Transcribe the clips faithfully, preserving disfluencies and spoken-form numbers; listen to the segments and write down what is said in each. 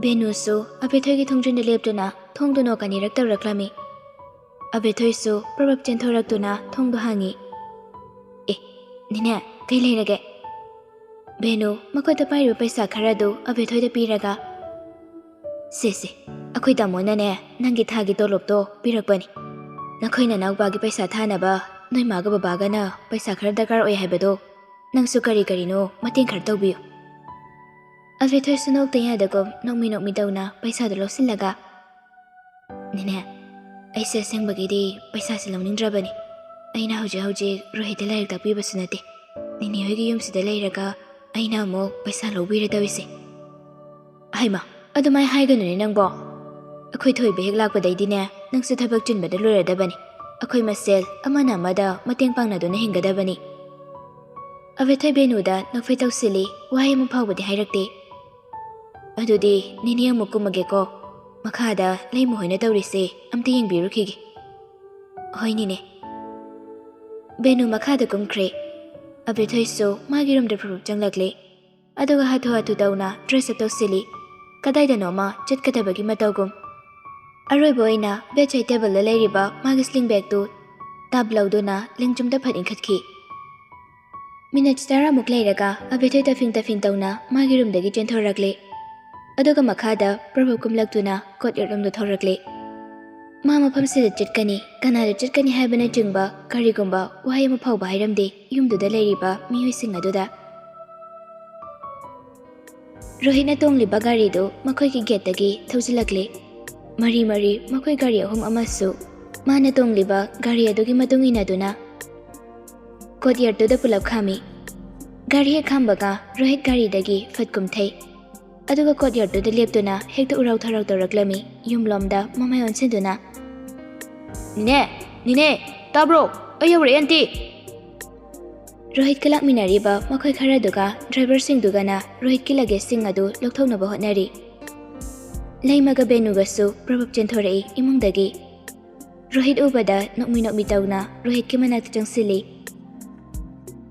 ꯕꯦꯅꯨꯁꯨ ꯑꯕꯦꯊꯣꯏꯒꯤ ꯊꯣꯡꯖꯤꯟꯗ ꯂꯦꯞꯇꯨꯅ ꯊꯣꯡꯗꯨ ꯅꯣꯛ ꯑꯅꯤꯔꯛ ꯇꯧꯔꯛꯂꯝꯃꯤ꯫ ꯑꯕꯦꯊꯣꯏꯁꯨ ꯄ꯭ꯔꯕꯞ ꯆꯦꯟꯊꯣꯔꯛꯇꯨꯅ ꯊꯣꯡꯗꯨ ꯍꯥꯡꯉꯤ꯫ "ꯑꯦ, ꯅꯦꯅꯦ, ꯀꯩ ꯂꯩꯔꯒꯦ?" ꯕꯦꯅꯨ ꯃꯈꯨꯠꯇ ꯄꯥꯏꯔꯤꯕ ꯄꯩꯁꯥ ꯈꯔꯗꯨ ꯑꯕꯦꯊꯣꯏꯗ ꯄꯤꯔꯒ, "ꯁꯦ, ꯁꯦ, ꯑꯩꯈꯣꯏ ꯇꯥꯃꯣꯅꯅꯦ ꯅꯪꯒꯤ ꯊꯥꯒꯤ ꯇꯣꯂꯣꯞꯇꯣ ꯄꯤꯔꯛꯄꯅꯤ꯫ ꯅꯈꯣꯏ ꯅꯅꯥꯎꯄꯥꯒꯤ ꯄꯩꯁꯥ ꯊꯥꯅꯕ ꯅꯣꯏ ꯃꯥꯒ ꯕꯕꯥꯒꯅ ꯄꯩꯁꯥ ꯈꯔ ꯗꯔꯀꯥꯔ ꯑꯣꯏ ꯍꯥꯏꯕꯗꯣ, ꯅꯪꯁꯨ ꯀꯔꯤ ꯀꯔꯤꯅꯣ ꯃꯇꯦꯡ ꯈꯔ ꯇꯧꯕꯤꯌꯨ꯫" ꯑꯕꯦꯊꯣꯏꯁꯨ ꯅꯣꯛꯇ ꯌꯥꯗꯒꯨꯝ ꯅꯣꯛꯃꯤ ꯅꯣꯛꯃꯤ ꯇꯧꯅ ꯄꯩꯁꯥꯗꯨ ꯂꯧꯁꯤꯜꯂꯒ, "ꯅꯦꯅꯦ, ꯑꯩꯁꯦ ꯑꯁꯦꯡꯕꯒꯤꯗꯤ ꯄꯩꯁꯥꯁꯦ ꯂꯧꯅꯤꯡꯗ꯭ꯔꯕꯅꯤ꯫ ꯑꯩꯅ ꯍꯧꯖꯤꯛ ꯍꯧꯖꯤꯛ ꯔꯣꯍꯤꯠꯇ ꯂꯥꯏꯔꯤꯛ ꯇꯥꯛꯄꯤꯕꯁꯨ ꯅꯠꯇꯦ꯫ ꯅꯦꯅꯦ ꯍꯣꯏꯒꯤ ꯌꯨꯝꯁꯤꯗ ꯂꯩꯔꯒ ꯑꯩꯅ ꯑꯃꯨꯛ ꯄꯩꯁꯥ ꯂꯧꯕꯤꯔꯗꯧꯔꯤꯁꯦ꯫" "ꯍꯩꯃꯥ, ꯑꯗꯨꯃꯥꯏ ꯍꯥꯏꯒꯅꯨꯅꯦ ꯅꯪꯕꯣ꯫ ꯑꯩꯈꯣꯏ ꯊꯣꯏꯕ ꯍꯦꯛ ꯂꯥꯛꯄꯗꯩꯗꯤꯅꯦ ꯅꯪꯁꯨ ꯊꯕꯛ ꯆꯤꯟꯕꯗ ꯂꯣꯏꯔꯗꯕꯅꯤ꯫ ꯑꯩꯈꯣꯏ ꯃꯁꯦꯜ ꯑꯃꯅ ꯑꯃꯗ ꯃꯇꯦꯡ ꯄꯥꯡꯅꯗꯨꯅ ꯍꯤꯡꯒꯗꯕꯅꯤ꯫" ꯑꯕꯦꯊꯣꯏ ꯕꯦꯅꯨꯗ ꯅꯣꯛꯐꯦꯠ ꯇꯧꯁꯤꯜꯂꯤ, ꯋꯥꯍꯩ ꯑꯃ ꯐꯥꯎꯕꯗꯤ ꯍꯥꯏꯔꯛꯇꯦ꯫ "ꯑꯗꯨꯗꯤ ꯅꯦꯅꯦ ꯑꯃꯨꯛ ꯀꯨꯝꯃꯒꯦꯀꯣ꯫ ꯃꯈꯥꯗ ꯂꯩꯃ ꯍꯣꯏꯅ ꯇꯧꯔꯤꯁꯦ ꯑꯝꯇ ꯌꯦꯡꯕꯤꯔꯨꯈꯤꯒꯦ꯫" "ꯍꯣꯏ ꯅꯦꯅꯦ꯫" ꯕꯦꯅꯨ ꯃꯈꯥꯗ ꯀꯨꯝꯈ꯭ꯔꯦ꯫ ꯑꯕꯦꯊꯣꯏꯁꯨ ꯃꯥꯒꯤ ꯔꯨꯝꯗ ꯐꯨꯔꯨꯞ ꯆꯪꯂꯛꯂꯦ꯫ ꯑꯗꯨꯒ ꯍꯥꯊꯨ ꯍꯥꯊꯨ ꯇꯧꯅ ꯗ꯭ꯔꯦꯁ ꯑꯞ ꯇꯧꯁꯤꯜꯂꯤ꯫ ꯀꯗꯥꯏꯗꯅꯣꯃ ꯆꯠꯀꯗꯕꯒꯤ ꯃꯇꯧꯒꯨꯝ꯫ ꯑꯔꯣꯏꯕ ꯑꯣꯏꯅ ꯕꯦꯗꯁꯥꯏꯗ ꯇꯦꯕꯜꯗ ꯂꯩꯔꯤꯕ ꯃꯥꯒꯤ ꯁ꯭ꯂꯤꯡ ꯕꯦꯒꯇꯨ ꯇꯞ ꯂꯧꯗꯨꯅ ꯂꯦꯡꯖꯨꯝꯗ ꯐꯠ ꯏꯟꯈꯠꯈꯤ꯫ ꯃꯤꯅꯠ ꯇꯔꯥꯃꯨꯛ ꯂꯩꯔꯒ ꯑꯕꯦꯊꯣꯏ ꯇꯐꯤꯡ ꯇꯐꯤꯡ ꯇꯧꯅ ꯃꯥꯒꯤ ꯔꯨꯝꯗꯒꯤ ꯆꯦꯟꯊꯣꯔꯛꯂꯦ꯫ ꯑꯗꯨꯒ ꯃꯈꯥꯗ ꯄ꯭ꯔꯚꯨ ꯀꯨꯝꯂꯛꯇꯨꯅ ꯀꯣꯠꯌꯥꯔꯗ ꯂꯣꯝꯗ ꯊꯧꯔꯛꯂꯦ꯫ ꯃꯥ ꯃꯐꯝꯁꯤꯗ ꯆꯠꯀꯅꯤ, ꯀꯅꯥꯗ ꯆꯠꯀꯅꯤ ꯍꯥꯏꯕꯅꯆꯤꯡꯕ ꯀꯔꯤꯒꯨꯝꯕ ꯋꯥꯍꯩ ꯑꯃ ꯐꯥꯎꯕ ꯍꯥꯏꯔꯝꯗꯦ ꯌꯨꯝꯗꯨꯗ ꯂꯩꯔꯤꯕ ꯃꯤꯑꯣꯏꯁꯤꯡ ꯑꯗꯨꯗ꯫ ꯔꯣꯍꯤꯠꯅ ꯇꯣꯡꯂꯤꯕ ꯒꯥꯔꯤꯗꯨ ꯃꯈꯣꯏꯒꯤ ꯒꯦꯠꯇꯒꯤ ꯊꯧꯖꯤꯜꯂꯛꯂꯦ꯫ ꯃꯔꯤ ꯃꯔꯤ ꯃꯈꯣꯏ ꯒꯥꯔꯤ ꯑꯍꯨꯝ ꯑꯃꯁꯨ ꯃꯥꯅ ꯇꯣꯡꯂꯤꯕ ꯒꯥꯔꯤ ꯑꯗꯨꯒꯤ ꯃꯇꯨꯡ ꯏꯟꯅꯗꯨꯅ ꯀꯣꯠꯌꯥꯔꯗꯇꯨꯗ ꯄꯨꯂꯞ ꯈꯥꯝꯃꯤ꯫ ꯒꯥꯔꯤ ꯍꯦꯛ ꯈꯥꯝꯕꯒ ꯔꯣꯍꯤꯠ ꯒꯥꯔꯤꯗꯒꯤ ꯐꯠ ꯀꯨꯝꯊꯩ꯫ ꯑꯗꯨꯒ ꯀꯣꯠꯌꯥꯔꯗꯇꯨꯗ ꯂꯦꯞꯇꯨꯅ ꯍꯦꯛꯇ ꯎꯔꯥꯎ ꯊꯔꯥꯎ ꯇꯧꯔꯛꯂꯝꯃꯤ, ꯌꯨꯝꯂꯣꯝꯗ ꯃꯃꯥꯏ ꯑꯣꯟꯁꯤꯟꯗꯨꯅ꯫ "ꯅꯦꯅꯦ, ꯅꯦꯅꯦ, ꯇꯥꯕ꯭ꯔꯣ? ꯑꯩ ꯌꯧꯔꯛꯑꯦ, ꯑꯟꯇꯤ!" ꯔꯣꯍꯤꯠꯀ ꯂꯥꯛꯃꯤꯟꯅꯔꯤꯕ ꯃꯈꯣꯏ ꯈꯔꯗꯨꯒ ꯗ꯭ꯔꯥꯏꯚꯔꯁꯤꯡꯗꯨꯒꯅ ꯔꯣꯍꯤꯠꯀꯤ ꯂꯒꯦꯖꯁꯤꯡ ꯑꯗꯨ ꯂꯧꯊꯣꯛꯅꯕ ꯍꯣꯠꯅꯔꯤ꯫ ꯂꯩꯃꯒ ꯕꯦꯅꯨꯒꯁꯨ ꯄ꯭ꯔꯚꯨꯞ ꯆꯦꯟꯊꯣꯔꯛꯏ ꯏꯃꯨꯡꯗꯒꯤ꯫ ꯔꯣꯍꯤꯠ ꯎꯕꯗ ꯅꯣꯛꯃꯤ ꯅꯣꯛꯃꯤ ꯇꯧꯅ ꯔꯣꯍꯤꯠꯀꯤ ꯃꯅꯥꯛꯇ ꯆꯪꯁꯤꯜꯂꯤ꯫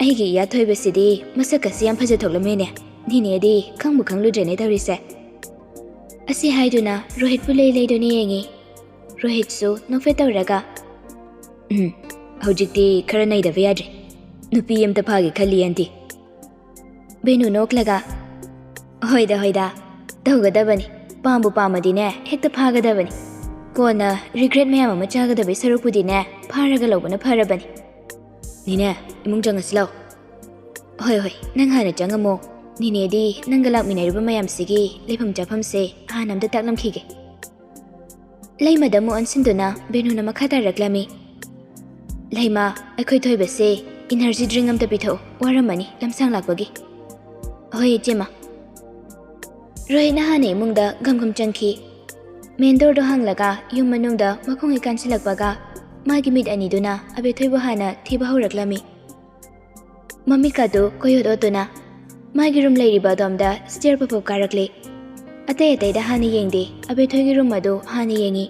"ꯑꯩꯒꯤ ꯏꯌꯥꯊꯣꯏꯕꯁꯤꯗꯤ ꯃꯁꯛꯀꯁꯤ ꯌꯥꯝ ꯐꯖꯊꯣꯛꯂꯝꯃꯦꯅꯦ꯫ ꯅꯦꯅꯦꯗꯤ ꯈꯪꯕꯨ ꯈꯪꯂꯨꯗ꯭ꯔꯦꯅꯦ ꯇꯧꯔꯤꯁꯦ꯫" ꯑꯁꯤ ꯍꯥꯏꯗꯨꯅ ꯔꯣꯍꯤꯠꯄꯨ ꯂꯩ ꯂꯩꯗꯨꯅ ꯌꯦꯡꯉꯤ꯫ ꯔꯣꯍꯤꯠꯁꯨ ꯅꯣꯛꯐꯦꯠ ꯇꯧꯔꯒ, "ꯎꯝ, ꯍꯧꯖꯤꯛꯇꯤ ꯈꯔ ꯅꯩꯗꯕ ꯌꯥꯗ꯭ꯔꯦ꯫ ꯅꯨꯄꯤ ꯑꯝꯇ ꯐꯥꯒꯦ ꯈꯜꯂꯤ, ꯑꯟꯇꯤ꯫" ꯕꯦꯅꯨ ꯅꯣꯛꯂꯒ, "ꯍꯣꯏꯗ, ꯍꯣꯏꯗ, ꯇꯧꯒꯗꯕꯅꯤ꯫ ꯄꯥꯝꯕꯨ ꯄꯥꯝꯃꯗꯤꯅꯦ, ꯍꯦꯛꯇ ꯐꯥꯒꯗꯕꯅꯤ꯫ ꯀꯣꯟꯅ ꯔꯤꯒ꯭ꯔꯦꯠ ꯃꯌꯥꯝ ꯑꯃ ꯆꯥꯒꯗꯕꯩ ꯁꯔꯨꯛꯄꯨꯗꯤꯅꯦ, ꯐꯥꯔꯒ ꯂꯧꯕꯅ ꯐꯔꯕꯅꯤ꯫ ꯅꯤꯅꯦ, ꯏꯃꯨꯡ ꯆꯪꯉꯁꯤ ꯂꯥꯎ꯫" "ꯍꯣꯏ, ꯍꯣꯏ, ꯅꯪ ꯍꯥꯟꯅ ꯆꯪꯉꯝꯃꯣ꯫ ꯅꯤꯅꯦꯗꯤ ꯅꯪꯒ ꯂꯥꯛꯃꯤꯟꯅꯔꯤꯕ ꯃꯌꯥꯝꯁꯤꯒꯤ ꯂꯩꯐꯝ ꯆꯥꯐꯝꯁꯦ ꯍꯥꯟꯅ ꯑꯝꯇ ꯇꯥꯛꯂꯝꯈꯤꯒꯦ꯫" ꯂꯩꯃꯗ ꯑꯃꯨꯛ ꯑꯣꯟꯁꯤꯟꯗꯨꯅ ꯕꯦꯅꯨꯅ ꯃꯈꯥ ꯇꯥꯔꯛꯂꯝꯃꯤ, "ꯂꯩꯃ, ꯑꯩꯈꯣꯏ ꯊꯣꯏꯕꯁꯦ ꯏꯅꯔꯖꯤ ꯗ꯭ꯔꯤꯡ ꯑꯝꯇ ꯄꯤꯊꯛꯑꯣ, ꯋꯥꯔꯝꯃꯅꯤ ꯂꯝꯁꯥꯡ ꯂꯥꯛꯄꯒꯤ꯫" "ꯍꯣꯏ, ꯏꯆꯦꯃ꯫" ꯔꯣꯍꯤꯠꯅ ꯍꯥꯟꯅ ꯏꯃꯨꯡꯗ ꯒꯝ ꯒꯝ ꯆꯪꯈꯤ꯫ ꯃꯦꯟ ꯗꯣꯔꯗꯣ ꯍꯥꯡꯂꯒ ꯌꯨꯝ ꯃꯅꯨꯡꯗ ꯃꯈꯣꯡ ꯍꯦꯛ ꯀꯥꯟꯁꯤꯜꯂꯛꯄꯒ ꯃꯥꯒꯤ ꯃꯤꯠ ꯑꯅꯤꯗꯨꯅ ꯑꯕꯦꯊꯣꯏꯕꯨ ꯍꯥꯟꯅ ꯊꯤꯕ ꯍꯧꯔꯛꯂꯝꯃꯤ꯫ ꯃꯃꯤꯠꯀꯗꯨ ꯀꯣꯏꯑꯣꯠ ꯑꯣꯠꯇꯨꯅ ꯃꯥꯒꯤ ꯔꯨꯝ ꯂꯩꯔꯤꯕ ꯑꯗꯣꯝꯗ ꯁ꯭ꯇꯦꯌꯔ ꯄꯞ ꯄꯞ ꯀꯥꯔꯛꯂꯤ꯫ ꯑꯇꯩ ꯑꯇꯩꯗ ꯍꯥꯟꯅ ꯌꯦꯡꯗꯦ, ꯑꯕꯦꯊꯣꯏꯒꯤ ꯔꯨꯝ ꯑꯗꯨ ꯍꯥꯟꯅ ꯌꯦꯡꯉꯤ꯫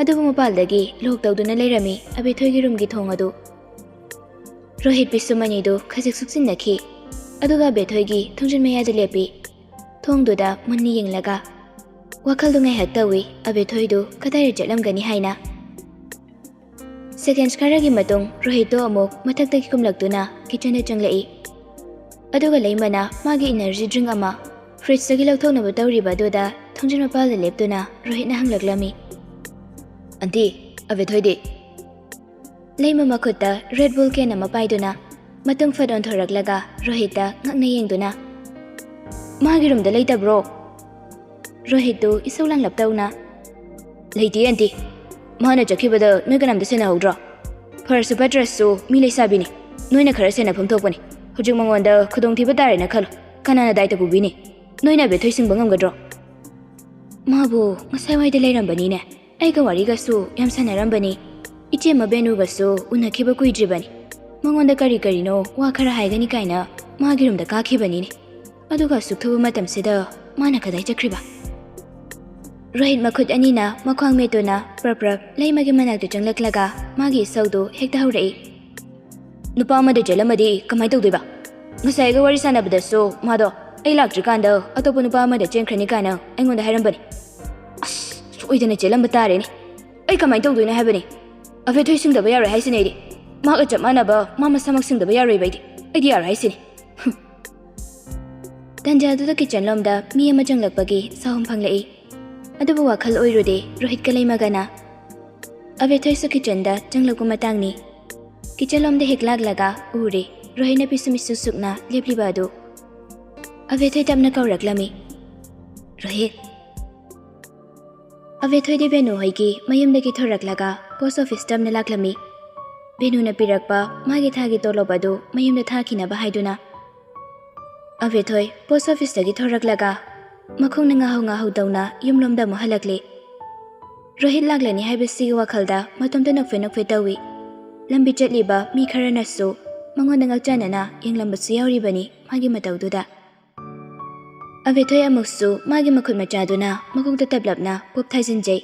ꯑꯗꯨꯕꯨ ꯃꯄꯥꯜꯗꯒꯤ ꯂꯣꯛ ꯇꯧꯗꯨꯅ ꯂꯩꯔꯝꯃꯤ ꯑꯕꯦꯊꯣꯏꯒꯤ ꯔꯨꯝꯒꯤ ꯊꯣꯡ ꯑꯗꯨ꯫ ꯔꯣꯍꯤꯠ ꯄꯤꯁꯨꯝ ꯑꯅꯤꯗꯨ ꯈꯖꯤꯛ ꯁꯨꯛꯆꯤꯟꯅꯈꯤ꯫ ꯑꯗꯨꯒ ꯑꯕꯦꯊꯣꯏꯒꯤ ꯊꯣꯡꯖꯤꯟ ꯃꯌꯥꯗ ꯂꯦꯞꯄꯤ꯫ ꯊꯣꯡꯗꯨꯗ ꯃꯨꯟꯅ ꯌꯦꯡꯂꯒ ꯋꯥꯈꯜꯗꯨ ꯉꯥꯏꯍꯥꯛ ꯇꯧꯏ, ꯑꯕꯦꯊꯣꯏꯗꯨ ꯀꯗꯥꯏꯗ ꯆꯠꯂꯝꯒꯅꯤ ꯍꯥꯏꯅ꯫ ꯁꯦꯀꯦꯟꯁ ꯈꯔꯒꯤ ꯃꯇꯨꯡ ꯔꯣꯍꯤꯠꯇꯣ ꯑꯃꯨꯛ ꯃꯊꯛꯇꯒꯤ ꯀꯨꯝꯂꯛꯇꯨꯅ ꯀꯤꯆꯟꯗ ꯆꯪꯂꯛꯏ꯫ ꯑꯗꯨꯒ ꯂꯩꯃꯅ ꯃꯥꯒꯤ ꯏꯅꯔꯖꯤ ꯗ꯭ꯔꯤꯡ ꯑꯃ ꯐ꯭ꯔꯤꯖꯇꯒꯤ ꯂꯧꯊꯣꯛꯅꯕ ꯇꯧꯔꯤꯕ ꯑꯗꯨꯗ ꯊꯣꯡꯖꯤꯟ ꯃꯄꯥꯜꯗ ꯂꯦꯞꯇꯨꯅ ꯔꯣꯍꯤꯠꯅ ꯍꯪꯂꯛꯂꯝꯃꯤ, "ꯑꯟꯇꯤ, ꯑꯕꯦꯊꯣꯏꯗꯤ?" ꯂꯩꯃ ꯃꯈꯨꯠꯇ ꯔꯦꯗ ꯕꯨꯜ ꯀꯦꯟ ꯑꯃ ꯄꯥꯏꯗꯨꯅ ꯃꯇꯨꯡ ꯐꯠ ꯑꯣꯟꯊꯣꯔꯛꯂꯒ ꯔꯣꯍꯤꯠꯇ ꯉꯛꯅ ꯌꯦꯡꯗꯨꯅ, "ꯃꯥꯒꯤ ꯔꯨꯝꯗ ꯂꯩꯇꯕ꯭ꯔꯣ?" ꯔꯣꯍꯤꯠꯇꯨ ꯏꯁꯧ ꯂꯥꯡꯂꯞ ꯇꯧꯅ, "ꯂꯩꯇꯦ ꯑꯟꯇꯤ꯫ ꯃꯥꯅ ꯆꯠꯈꯤꯕꯗ ꯅꯣꯏ ꯀꯅꯥꯝꯇ ꯁꯦꯟꯅꯍꯧꯗ꯭ꯔꯣ? ꯐꯔꯁꯨ ꯐꯠꯇ꯭ꯔꯁꯨ ꯃꯤ ꯂꯩꯁꯥꯕꯤꯅꯤ꯫ ꯅꯣꯏꯅ ꯈꯔ ꯁꯦꯟꯅꯐꯝ ꯊꯣꯛꯄꯅꯤ꯫ ꯍꯧꯖꯤꯛ ꯃꯉꯣꯟꯗ ꯈꯨꯗꯣꯡꯊꯤꯕ ꯇꯥꯔꯦꯅ ꯈꯜꯂꯣ꯫ ꯀꯅꯥꯅ ꯗꯥꯏꯇ ꯄꯨꯕꯤꯅꯤ? ꯅꯣꯏꯅ ꯑꯕꯦꯊꯣꯏ ꯁꯤꯡꯕ ꯉꯝꯒꯗ꯭ꯔꯣ?" "ꯃꯥꯕꯨ ꯉꯁꯥꯏꯋꯥꯏꯗ ꯂꯩꯔꯝꯕꯅꯤꯅꯦ꯫ ꯑꯩꯒ ꯋꯥꯔꯤꯒꯁꯨ ꯌꯥꯝ ꯁꯥꯟꯅꯔꯝꯕꯅꯤ꯫ ꯏꯆꯦꯃ ꯕꯦꯅꯨꯒꯁꯨ ꯎꯅꯈꯤꯕ ꯀꯨꯏꯗ꯭ꯔꯤꯕꯅꯤ꯫ ꯃꯉꯣꯟꯗ ꯀꯔꯤ ꯀꯔꯤꯅꯣ ꯋꯥ ꯈꯔ ꯍꯥꯏꯒꯅꯤ ꯀꯥꯏꯅ ꯃꯥꯒꯤ ꯔꯨꯝꯗ ꯀꯥꯈꯤꯕꯅꯤꯅꯦ꯫ ꯑꯗꯨꯒ ꯑꯁꯨꯛ ꯊꯨꯕ ꯃꯇꯝꯁꯤꯗ ꯃꯥꯅ ꯀꯗꯥꯏ ꯆꯠꯈ꯭ꯔꯤꯕ?" ꯔꯣꯍꯤꯠ ꯃꯈꯨꯠ ꯑꯅꯤꯅ ꯃꯈ꯭ꯋꯥꯡ ꯃꯦꯠꯇꯨꯅ ꯄ꯭ꯔꯞ ꯄ꯭ꯔꯞ ꯂꯩꯃꯒꯤ ꯃꯅꯥꯛꯇ ꯆꯪꯂꯛꯂꯒ ꯃꯥꯒꯤ ꯏꯁꯧꯗꯨ ꯍꯦꯛꯇ ꯍꯧꯔꯛꯏ꯫ "ꯅꯨꯄꯥ ꯑꯃꯗ ꯆꯦꯜꯂꯝꯃꯗꯤ ꯀꯃꯥꯏꯅ ꯇꯧꯗꯣꯏꯕ? ꯉꯁꯥꯏꯒ ꯋꯥꯔꯤ ꯁꯥꯟꯅꯕꯗꯁꯨ ꯃꯥꯗꯣ ꯑꯩ ꯂꯥꯛꯇ꯭ꯔꯤꯀꯥꯟꯗ ꯑꯇꯣꯞꯄ ꯅꯨꯄꯥ ꯑꯃꯗ ꯆꯦꯟꯈ꯭ꯔꯅꯤ ꯀꯥꯏꯅ ꯑꯩꯉꯣꯟꯗ ꯍꯥꯏꯔꯝꯕꯅꯤ꯫ ꯑꯁ, ꯁꯣꯏꯗꯅ ꯆꯦꯜꯂꯝꯕ ꯇꯥꯔꯦꯅꯦ꯫ ꯑꯩ ꯀꯃꯥꯏꯅ ꯇꯧꯗꯣꯏꯅꯣ ꯍꯥꯏꯕꯅꯤ? ꯑꯕꯦꯊꯣꯏ ꯁꯤꯡꯗꯕ ꯌꯥꯔꯣꯏ ꯍꯥꯏꯁꯤꯅꯦ ꯑꯩꯗꯤ꯫ ꯃꯥꯒ ꯆꯞ ꯃꯥꯟꯅꯕ ꯃꯥ ꯃꯁꯥꯃꯛ ꯁꯤꯡꯗꯕ ꯌꯥꯔꯣꯏꯕ ꯑꯩꯗꯤ꯫ ꯑꯩꯗꯤ ꯌꯥꯔꯣꯏ ꯍꯥꯏꯁꯤꯅꯤ꯫ ꯍꯨꯝ꯫ ꯇꯟꯖꯥꯗꯨꯗ ꯀꯤꯆꯟ ꯂꯣꯝꯗ ꯃꯤ ꯑꯃ ꯆꯪꯂꯛꯄꯒꯤ ꯁꯥꯍꯨꯝ ꯐꯪꯂꯛꯏ꯫ ꯑꯗꯨꯕꯨ ꯋꯥꯈꯜ ꯑꯣꯏꯔꯨꯗꯦ ꯔꯣꯍꯤꯠꯀ ꯂꯩꯃꯒꯅ꯫ ꯑꯕꯦꯊꯣꯏꯁꯨ ꯀꯤꯆꯟꯗ ꯆꯪꯂꯛꯄ ꯃꯇꯥꯡꯅꯤ꯫ ꯀꯤꯆꯟ ꯂꯣꯝꯗ ꯍꯦꯛ ꯂꯥꯛꯂꯒ ꯎꯔꯦ ꯔꯣꯍꯤꯠꯅ ꯄꯤꯁꯨꯝ ꯏꯁꯨ ꯁꯨꯛꯅ ꯂꯦꯞꯂꯤꯕ ꯑꯗꯨ꯫ ꯑꯕꯦꯊꯣꯏ ꯇꯞꯅ ꯀꯧꯔꯛꯂꯝꯃꯤ, "ꯔꯣꯍꯤꯠ!" ꯑꯕꯦꯊꯣꯏꯗꯤ ꯕꯦꯅꯨ ꯍꯣꯏꯒꯤ ꯃꯌꯨꯝꯗꯒꯤ ꯊꯣꯔꯛꯂꯒ ꯄꯣꯁ ꯑꯣꯐꯤꯁ ꯇꯝꯅ ꯂꯥꯛꯂꯝꯃꯤ꯫ ꯕꯦꯅꯨꯅ ꯄꯤꯔꯛꯄ ꯃꯥꯒꯤ ꯊꯥꯒꯤ ꯇꯣꯂꯣꯞ ꯑꯗꯨ ꯃꯌꯨꯝꯗ ꯊꯥꯈꯤꯅꯕ ꯍꯥꯏꯗꯨꯅ꯫ ꯑꯕꯦꯊꯣꯏ ꯄꯣꯁ ꯑꯣꯐꯤꯁꯇꯒꯤ ꯊꯣꯔꯛꯂꯒ ꯃꯈꯣꯡꯅ ꯉꯥꯍꯧ ꯉꯥꯍꯧ ꯇꯧꯅ ꯌꯨꯝꯂꯣꯝꯗ ꯑꯃꯨꯛ ꯍꯜꯂꯛꯂꯦ꯫ ꯔꯣꯍꯤꯠ ꯂꯥꯛꯂꯅꯤ ꯍꯥꯏꯕꯁꯤꯒꯤ ꯋꯥꯈꯜꯗ ꯃꯇꯣꯝꯇ ꯅꯣꯛꯐꯦ ꯅꯣꯛꯐꯦ ꯇꯧꯏ꯫ ꯂꯝꯕꯤ ꯆꯠꯂꯤꯕ ꯃꯤ ꯈꯔꯅꯁꯨ ꯃꯉꯣꯟꯗ ꯉꯥꯎꯆꯥꯟꯅꯅ ꯌꯦꯡꯂꯝꯕꯁꯨ ꯌꯥꯎꯔꯤꯕꯅꯤ ꯃꯥꯒꯤ ꯃꯇꯧꯗꯨꯗ꯫ ꯑꯕꯦꯊꯣꯏ ꯑꯃꯨꯛꯁꯨ ꯃꯥꯒꯤ ꯃꯈꯨꯠ ꯃꯆꯥꯗꯨꯅ ꯃꯈꯣꯡꯗ ꯇꯞꯂꯞꯅ ꯄꯣꯞ ꯊꯥꯖꯤꯟꯖꯩ꯫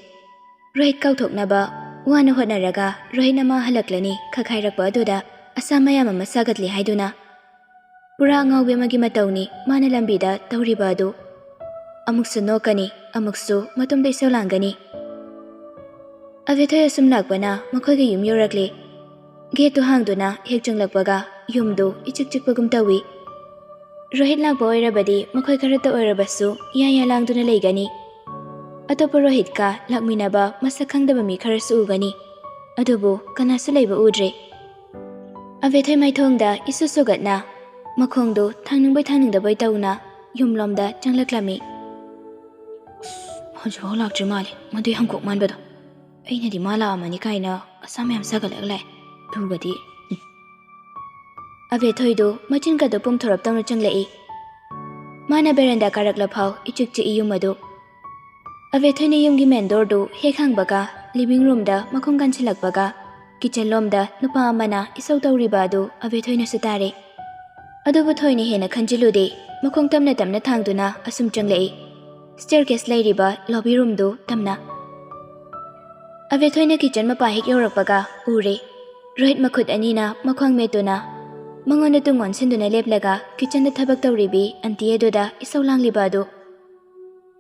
ꯔꯣꯍꯤꯠ ꯀꯥꯎꯊꯣꯛꯅꯕ ꯋꯥꯅ ꯍꯣꯠꯅꯔꯒ ꯔꯣꯍꯤꯠꯅ ꯃꯥ ꯍꯜꯂꯛꯂꯅꯤ ꯈꯛ ꯍꯥꯏꯔꯛꯄ ꯑꯗꯨꯗ ꯑꯁꯥ ꯃꯌꯥꯝ ꯑꯃ ꯁꯥꯒꯠꯂꯤ ꯍꯥꯏꯗꯨꯅ꯫ ꯄꯨꯔꯥ ꯑꯉꯥꯎꯕꯤ ꯑꯃꯒꯤ ꯃꯇꯧꯅꯤ ꯃꯥꯅ ꯂꯝꯕꯤꯗ ꯇꯧꯔꯤꯕ ꯑꯗꯨ꯫ ꯑꯃꯨꯛꯁꯨ ꯅꯣꯛꯀꯅꯤ, ꯑꯃꯨꯛꯁꯨ ꯃꯇꯣꯝꯇ ꯏꯁꯧ ꯂꯥꯡꯒꯅꯤ꯫ ꯑꯕꯦꯊꯣꯏ ꯑꯁꯨꯝ ꯂꯥꯛꯄꯅ ꯃꯈꯣꯏꯒꯤ ꯌꯨꯝ ꯌꯧꯔꯛꯂꯦ꯫ ꯒꯦꯠꯇꯨ ꯍꯥꯡꯗꯨꯅ ꯍꯦꯛ ꯆꯪꯂꯛꯄꯒ ꯌꯨꯝꯗꯨ ꯏꯆꯤꯛ ꯆꯤꯛꯄꯒꯨꯝ ꯇꯧꯏ꯫ ꯔꯣꯍꯤꯠ ꯂꯥꯛꯄ ꯑꯣꯏꯔꯕꯗꯤ ꯃꯈꯣꯏ ꯈꯔꯇ ꯑꯣꯏꯔꯕꯁꯨ ꯌꯥ ꯌꯥ ꯂꯥꯡꯗꯨꯅ ꯂꯩꯒꯅꯤ꯫ ꯑꯇꯣꯞꯄ ꯔꯣꯍꯤꯠꯀ ꯂꯥꯛꯃꯤꯟꯅꯕ ꯃꯁꯛ ꯈꯪꯗꯕ ꯃꯤ ꯈꯔꯁꯨ ꯎꯒꯅꯤ꯫ ꯑꯗꯨꯕꯨ ꯀꯅꯥꯁꯨ ꯂꯩꯕ ꯎꯗ꯭ꯔꯦ꯫ ꯑꯕꯦꯊꯣꯏ ꯃꯥꯏꯊꯣꯡꯗ ꯏꯁꯨ ꯁꯨꯒꯠꯅ ꯃꯈꯣꯡꯗꯨ ꯊꯥꯡꯅꯤꯡꯕꯣꯏ ꯊꯥꯡꯅꯤꯡꯗꯕꯣꯏ ꯇꯧꯅ ꯌꯨꯝꯂꯣꯝꯗ ꯆꯪꯂꯛꯂꯝꯃꯤ꯫ "ꯑꯁ, ꯍꯧꯖꯤꯛꯐꯥꯎ ꯂꯥꯛꯇ꯭ꯔꯤ ꯃꯥꯜꯂꯦ, ꯃꯗꯨꯏ ꯍꯪꯀꯣꯛ ꯃꯥꯟꯕꯗꯣ꯫ ꯑꯩꯅꯗꯤ ꯃꯥ ꯂꯥꯛꯑꯝꯃꯅꯤ ꯀꯥꯏꯅ ꯑꯁꯥ ꯃꯌꯥꯝ ꯁꯥꯒꯠꯂꯒ ꯂꯥꯛꯑꯦ꯫ ꯑꯗꯨꯒꯗꯤ"꯫ ꯑꯕꯦꯊꯣꯏꯗꯨ ꯃꯆꯤꯟꯒꯗꯨ ꯄꯨꯝꯊꯣꯔꯞ ꯇꯧꯅ ꯆꯪꯂꯛꯏ꯫ ꯃꯥꯅ ꯕꯦꯔꯦꯟꯗꯥ ꯀꯥꯔꯛꯂꯐꯥꯎ ꯏꯆꯤꯛ ꯆꯤꯛꯏ ꯌꯨꯝ ꯑꯗꯨ꯫ ꯑꯕꯦꯊꯣꯏꯅ ꯌꯨꯝꯒꯤ ꯃꯦꯟ ꯗꯣꯔꯗꯨ ꯍꯦꯛ ꯍꯥꯡꯕꯒ ꯂꯤꯚꯤꯡ ꯔꯨꯝꯗ ꯃꯈꯣꯡ ꯀꯟꯁꯤꯜꯂꯛꯄꯒ ꯀꯤꯆꯟ ꯂꯣꯝꯗ ꯅꯨꯄꯥ ꯑꯃꯅ ꯏꯁꯧ ꯇꯧꯔꯤꯕ ꯑꯗꯨ ꯑꯕꯦꯊꯣꯏꯅꯁꯨ ꯇꯥꯔꯦ꯫ ꯑꯗꯨꯕꯨ ꯊꯣꯏꯅ ꯍꯦꯟꯅ ꯈꯟꯖꯤꯜꯂꯨꯗꯦ꯫ ꯃꯈꯣꯡ ꯇꯞꯅ ꯇꯞꯅ ꯊꯥꯡꯗꯨꯅ ꯑꯁꯨꯝ ꯆꯪꯂꯛꯏ꯫ ꯁ꯭ꯇꯦꯔꯀꯦꯁ ꯂꯩꯔꯤꯕ ꯂꯣꯕꯤ ꯔꯨꯝꯗꯨ ꯇꯝꯅ꯫ ꯑꯕꯦꯊꯣꯏꯅ ꯀꯤꯆꯟ ꯃꯄꯥ ꯍꯦꯛ ꯌꯧꯔꯛꯄꯒ ꯎꯔꯦ꯫ ꯔꯣꯍꯤꯠ ꯃꯈꯨꯠ ꯑꯅꯤꯅ ꯃꯈ꯭ꯋꯥꯡ ꯃꯦꯠꯇꯨꯅ ꯃꯉꯣꯟꯗ ꯇꯨꯡ ꯑꯣꯟꯁꯤꯟꯗꯨꯅ ꯂꯦꯞꯂꯒ ꯀꯤꯆꯟꯗ ꯊꯕꯛ ꯇꯧꯔꯤꯕꯤ ꯑꯟꯇꯤ ꯑꯗꯨꯗ ꯏꯁꯧ ꯂꯥꯡꯂꯤꯕ ꯑꯗꯨ꯫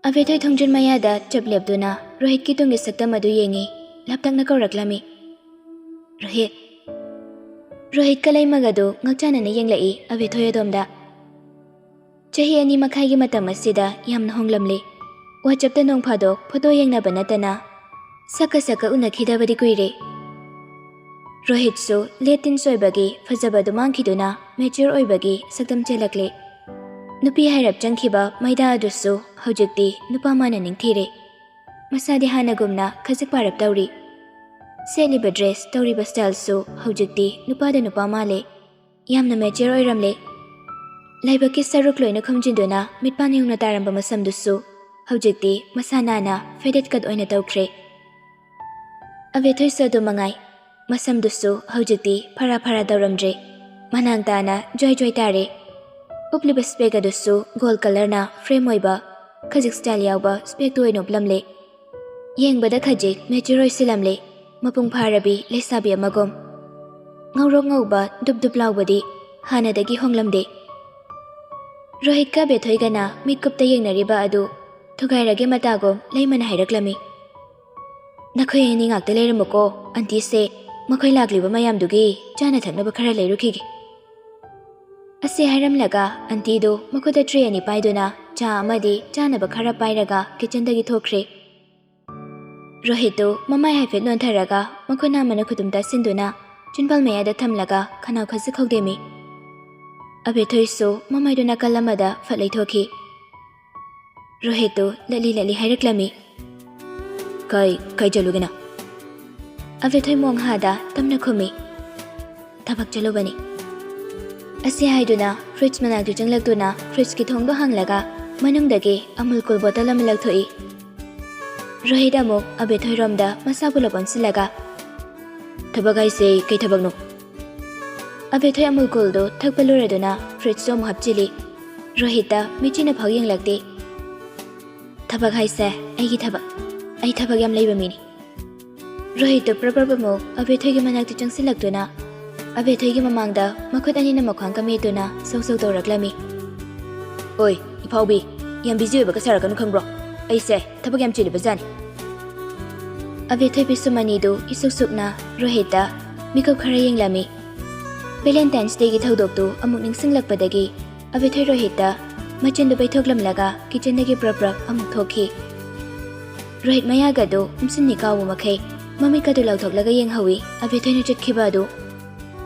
ꯑꯕꯦꯊꯣꯏ ꯊꯣꯡꯖꯤꯟ ꯃꯌꯥꯗ ꯆꯞ ꯂꯦꯞꯇꯨꯅ ꯔꯣꯍꯤꯠꯀꯤ ꯇꯨꯡꯒꯤ ꯁꯛꯇꯝ ꯑꯗꯨ ꯌꯦꯡꯉꯤ, ꯂꯥꯞꯇꯛꯅ ꯀꯧꯔꯛꯂꯝꯃꯤ, "ꯔꯣꯍꯤꯠ!" ꯔꯣꯍꯤꯠꯀ ꯂꯩꯃꯒꯗꯨ ꯉꯛꯆꯥꯟꯅꯅ ꯌꯦꯡꯂꯛꯏ ꯑꯕꯦꯊꯣꯏ ꯑꯗꯣꯝꯗ꯫ ꯆꯍꯤ ꯑꯅꯤ ꯃꯈꯥꯏꯒꯤ ꯃꯇꯝ ꯑꯁꯤꯗ ꯌꯥꯝꯅ ꯍꯣꯡꯂꯝꯂꯦ꯫ WhatsAppꯇ ꯅꯣꯡ ꯐꯥꯗꯣꯛ ꯐꯣꯇꯣ ꯌꯦꯡꯅꯕ ꯅꯠꯇꯅ ꯁꯛꯀ ꯁꯛꯀ ꯎꯅꯈꯤꯗꯕꯗꯤ ꯀꯨꯏꯔꯦ꯫ ꯔꯣꯍꯤꯠꯁꯨ ꯂꯦꯠ ꯇꯤꯟꯁ ꯑꯣꯏꯕꯒꯤ ꯐꯖꯕꯗꯨ ꯃꯥꯡꯈꯤꯗꯨꯅ ꯃꯦꯆ꯭ꯌꯣꯔ ꯑꯣꯏꯕꯒꯤ ꯁꯛꯇꯝ ꯆꯦꯜꯂꯛꯂꯦ꯫ ꯅꯨꯄꯤ ꯍꯥꯏꯔꯞ ꯆꯪꯈꯤꯕ ꯃꯩꯗꯥ ꯑꯗꯨꯁꯨ ꯍꯧꯖꯤꯛꯇꯤ ꯅꯨꯄꯥ ꯃꯥꯅ ꯅꯤꯡꯊꯤꯔꯦ꯫ ꯃꯁꯥꯗꯤ ꯍꯥꯟꯅꯒꯨꯝꯅ ꯈꯖꯤꯛ ꯄꯥꯔꯞ ꯇꯧꯔꯤ꯫ ꯁꯦꯠꯂꯤꯕ ꯗ꯭ꯔꯦꯁ, ꯇꯧꯔꯤꯕ ꯁ꯭ꯇꯥꯏꯜꯁꯨ ꯍꯧꯖꯤꯛꯇꯤ ꯅꯨꯄꯥꯗ ꯅꯨꯄꯥ ꯃꯥꯜꯂꯦ꯫ ꯌꯥꯝꯅ ꯃꯦꯆ꯭ꯌꯣꯔ ꯑꯣꯏꯔꯝꯂꯦ꯫ ꯂꯥꯏꯕꯛꯀꯤ ꯁꯔꯨꯛ ꯂꯣꯏꯅ ꯈꯨꯝꯖꯤꯟꯗꯨꯅ ꯃꯤꯠꯄꯥꯟ ꯌꯨꯡꯅ ꯇꯥꯔꯝꯕ ꯃꯁꯝꯗꯨꯁꯨ ꯍꯧꯖꯤꯛꯇꯤ ꯃꯁꯥ ꯅꯥꯟꯅ ꯐꯦꯗꯦꯠ ꯀꯠ ꯑꯣꯏꯅ ꯇꯧꯈ꯭ꯔꯦ꯫ ꯑꯕꯦꯊꯣꯏꯁꯨ ꯑꯗꯨ ꯃꯉꯥꯏ꯫ ꯃꯁꯝꯗꯨꯁꯨ ꯍꯧꯖꯤꯛꯇꯤ ꯐꯔꯥ ꯐꯔꯥ ꯇꯧꯔꯝꯗ꯭ꯔꯦ꯫ ꯃꯅꯥꯡ ꯇꯥꯅ ꯖ꯭ꯋꯥꯏ ꯖ꯭ꯋꯥꯏ ꯇꯥꯔꯦ꯫ ꯎꯞꯂꯤꯕ ꯁ꯭ꯄꯦꯛ ꯑꯗꯨꯁꯨ ꯒꯣꯜ ꯀꯂꯔꯅ ꯐ꯭ꯔꯦꯝ ꯑꯣꯏꯕ, ꯈꯖꯤꯛ ꯁ꯭ꯇꯥꯏꯜ ꯌꯥꯎꯕ ꯁ꯭ꯄꯦꯛꯇꯨ ꯑꯣꯏꯅ ꯎꯞꯂꯝꯂꯦ꯫ ꯌꯦꯡꯕꯗ ꯈꯖꯤꯛ ꯃꯦꯆ꯭ꯌꯣꯔ ꯑꯣꯏꯁꯤꯜꯂꯝꯂꯦ, ꯃꯄꯨꯡ ꯐꯥꯔꯕꯤ ꯂꯩꯁꯥꯕꯤ ꯑꯃꯒꯨꯝ꯫ ꯉꯧꯔꯣꯛ ꯉꯧꯕ ꯗꯨꯞ ꯗꯨꯞ ꯂꯥꯎꯕꯗꯤ ꯍꯥꯟꯅꯗꯒꯤ ꯍꯣꯡꯂꯝꯗꯦ꯫ ꯔꯣꯍꯤꯠꯀ ꯕꯦꯊꯣꯏꯒꯅ ꯃꯤꯠꯀꯨꯞꯇ ꯌꯦꯡꯅꯔꯤꯕ ꯑꯗꯨ ꯊꯨꯒꯥꯏꯔꯒꯦ ꯃꯇꯥꯒꯨꯝ ꯂꯩꯃꯅ ꯍꯥꯏꯔꯛꯂꯝꯃꯤ, "ꯅꯈꯣꯏ ꯑꯅꯤ ꯉꯥꯛꯇ ꯂꯩꯔꯝꯃꯨꯀꯣ, ꯑꯟꯇꯤꯁꯦ ꯃꯈꯣꯏ ꯂꯥꯛꯂꯤꯕ ꯃꯌꯥꯝꯗꯨꯒꯤ ꯆꯥꯅ ꯊꯛꯅꯕ ꯈꯔ ꯂꯩꯔꯨꯈꯤꯒꯦ"꯫ ꯑꯁꯤ ꯍꯥꯏꯔꯝꯂꯒ ꯑꯟꯇꯤꯗꯨ ꯃꯈꯨꯠꯇ ꯇ꯭ꯔꯦ ꯑꯅꯤ ꯄꯥꯏꯗꯨꯅ ꯆꯥ ꯑꯃꯗꯤ ꯆꯥꯅꯕ ꯈꯔ ꯄꯥꯏꯔꯒ ꯀꯤꯆꯟꯗꯒꯤ ꯊꯣꯛꯈ꯭ꯔꯦ꯫ ꯔꯣꯍꯤꯠꯇꯨ ꯃꯃꯥꯏ ꯍꯥꯏꯐꯦꯠ ꯅꯣꯟꯊꯔꯒ ꯃꯈꯨꯠ ꯅꯥꯝꯃꯅ ꯈꯨꯗꯨꯝ ꯇꯥꯁꯤꯟꯗꯨꯅ ꯆꯤꯟꯕꯥꯜ ꯃꯌꯥꯗ ꯊꯝꯂꯒ ꯈꯅꯥꯎ ꯈꯖꯤꯛ ꯍꯧꯗꯦꯝꯃꯤ꯫ ꯑꯕꯦꯊꯣꯏꯁꯨ ꯃꯃꯥꯏꯗꯨ ꯅꯥꯀꯜ ꯑꯃꯗ ꯐꯠ ꯂꯩꯊꯣꯛꯈꯤ꯫ ꯔꯣꯍꯤꯠꯇꯨ ꯂꯠꯂꯤ ꯂꯠꯂꯤ ꯍꯥꯏꯔꯛꯂꯝꯃꯤ, "ꯀꯩ, ꯀꯩ ꯆꯠꯂꯨꯒꯦꯅ?" ꯑꯕꯦꯊꯣꯏ ꯃꯣꯡꯍꯥꯗ ꯇꯝꯅ ꯈꯨꯝꯃꯤ, "ꯊꯕꯛ ꯆꯠꯂꯨꯕꯅꯤ"꯫ ꯑꯁꯤ ꯍꯥꯏꯗꯨꯅ ꯐ꯭ꯔꯤꯖ ꯃꯅꯥꯛꯇ ꯆꯪꯂꯛꯇꯨꯅ ꯐ꯭ꯔꯤꯖꯀꯤ ꯊꯣꯡꯗꯣ ꯍꯥꯡꯂꯒ ꯃꯅꯨꯡꯗꯒꯤ ꯑꯃꯨꯜ ꯀꯨꯜ ꯕꯣꯇꯜ ꯑꯃ ꯂꯧꯊꯣꯛꯏ꯫ ꯔꯣꯍꯤꯠ ꯑꯃꯨꯛ ꯑꯕꯦꯊꯣꯏꯔꯣꯝꯗ ꯃꯁꯥ ꯄꯨꯂꯞ ꯑꯣꯟꯁꯤꯜꯂꯒ, "ꯊꯕꯛ ꯍꯥꯏꯁꯦ ꯀꯩ ꯊꯕꯛꯅꯣ?" ꯑꯕꯦꯊꯣꯏ ꯑꯃꯨꯜ ꯀꯨꯜꯗꯨ ꯊꯛꯄ ꯂꯣꯏꯔꯗꯨꯅ ꯐ꯭ꯔꯤꯖꯇꯨ ꯑꯃꯨꯛ ꯍꯥꯞꯆꯤꯜꯂꯤ꯫ ꯔꯣꯍꯤꯠꯇ ꯃꯤꯆꯤꯅ ꯐꯥꯎ ꯌꯦꯡꯂꯛꯇꯦ꯫ "ꯊꯕꯛ ꯍꯥꯏꯁꯦ ꯑꯩꯒꯤ ꯊꯕꯛ꯫ ꯑꯩ ꯊꯕꯛ ꯌꯥꯝ ꯂꯩꯕ ꯃꯤꯅꯤ"꯫ ꯔꯣꯍꯤꯠꯇꯨ ꯄ꯭ꯔꯞ ꯄ꯭ꯔꯞ ꯑꯃꯨꯛ ꯑꯕꯦꯊꯣꯏꯒꯤ ꯃꯅꯥꯛꯇ ꯆꯪꯁꯤꯜꯂꯛꯇꯨꯅ, ꯑꯕꯦꯊꯣꯏꯒꯤ ꯃꯃꯥꯡꯗ ꯃꯈꯨꯠ ꯑꯅꯤꯅ ꯃꯈ꯭ꯋꯥꯡ ꯀꯃꯦꯠꯇꯨꯅ ꯁꯧ ꯁꯧ ꯇꯧꯔꯛꯂꯝꯃꯤ꯫ ꯑꯣꯏ, ꯏꯐꯥꯎꯕꯤ, ꯌꯥꯝ ꯕꯤꯖꯤ ꯑꯣꯏꯕꯒ ꯁꯥꯔꯛꯀꯅꯨ ꯈꯪꯕ꯭ꯔꯣ? ꯑꯩꯁꯦ ꯊꯕꯛ ꯌꯥꯝ ꯆꯤꯜꯂꯤꯕ ꯖꯥꯠꯅꯤ꯫ ꯑꯕꯦꯊꯣꯏ ꯄꯤꯁꯨꯝ ꯑꯅꯤꯗꯨ ꯏꯁꯨꯛ ꯁꯨꯛꯅ ꯔꯣꯍꯤꯠꯇ ꯃꯤꯀꯨꯞ ꯈꯔ ꯌꯦꯡꯂꯝꯃꯤ꯫ ꯚꯦꯂꯦꯟꯇꯥꯏꯟꯁ ꯗꯦꯒꯤ ꯊꯧꯗꯣꯛꯇꯨ ꯑꯃꯨꯛ ꯅꯤꯡꯁꯤꯡꯂꯛꯄꯗꯒꯤ ꯑꯕꯦꯊꯣꯏ ꯔꯣꯍꯤꯠꯇ ꯃꯆꯤꯟꯗꯨ ꯄꯩꯊꯣꯛꯂꯝꯂꯒ ꯀꯤꯆꯟꯗꯒꯤ ꯄ꯭ꯔꯞ ꯄ꯭ꯔꯞ ꯑꯃꯨꯛ ꯊꯣꯛꯈꯤ꯫ ꯔꯣꯍꯤꯠ ꯃꯌꯥꯒꯗꯨ ꯎꯝꯁꯤꯟꯅꯤ ꯀꯥꯎꯕ ꯃꯈꯩ ꯃꯃꯤꯠꯀꯗꯨ ꯂꯥꯎꯊꯣꯛꯂꯒ ꯌꯦꯡꯍꯧꯏ ꯑꯕꯦꯊꯣꯏꯅ ꯆꯠꯈꯤꯕ ꯑꯗꯨ꯫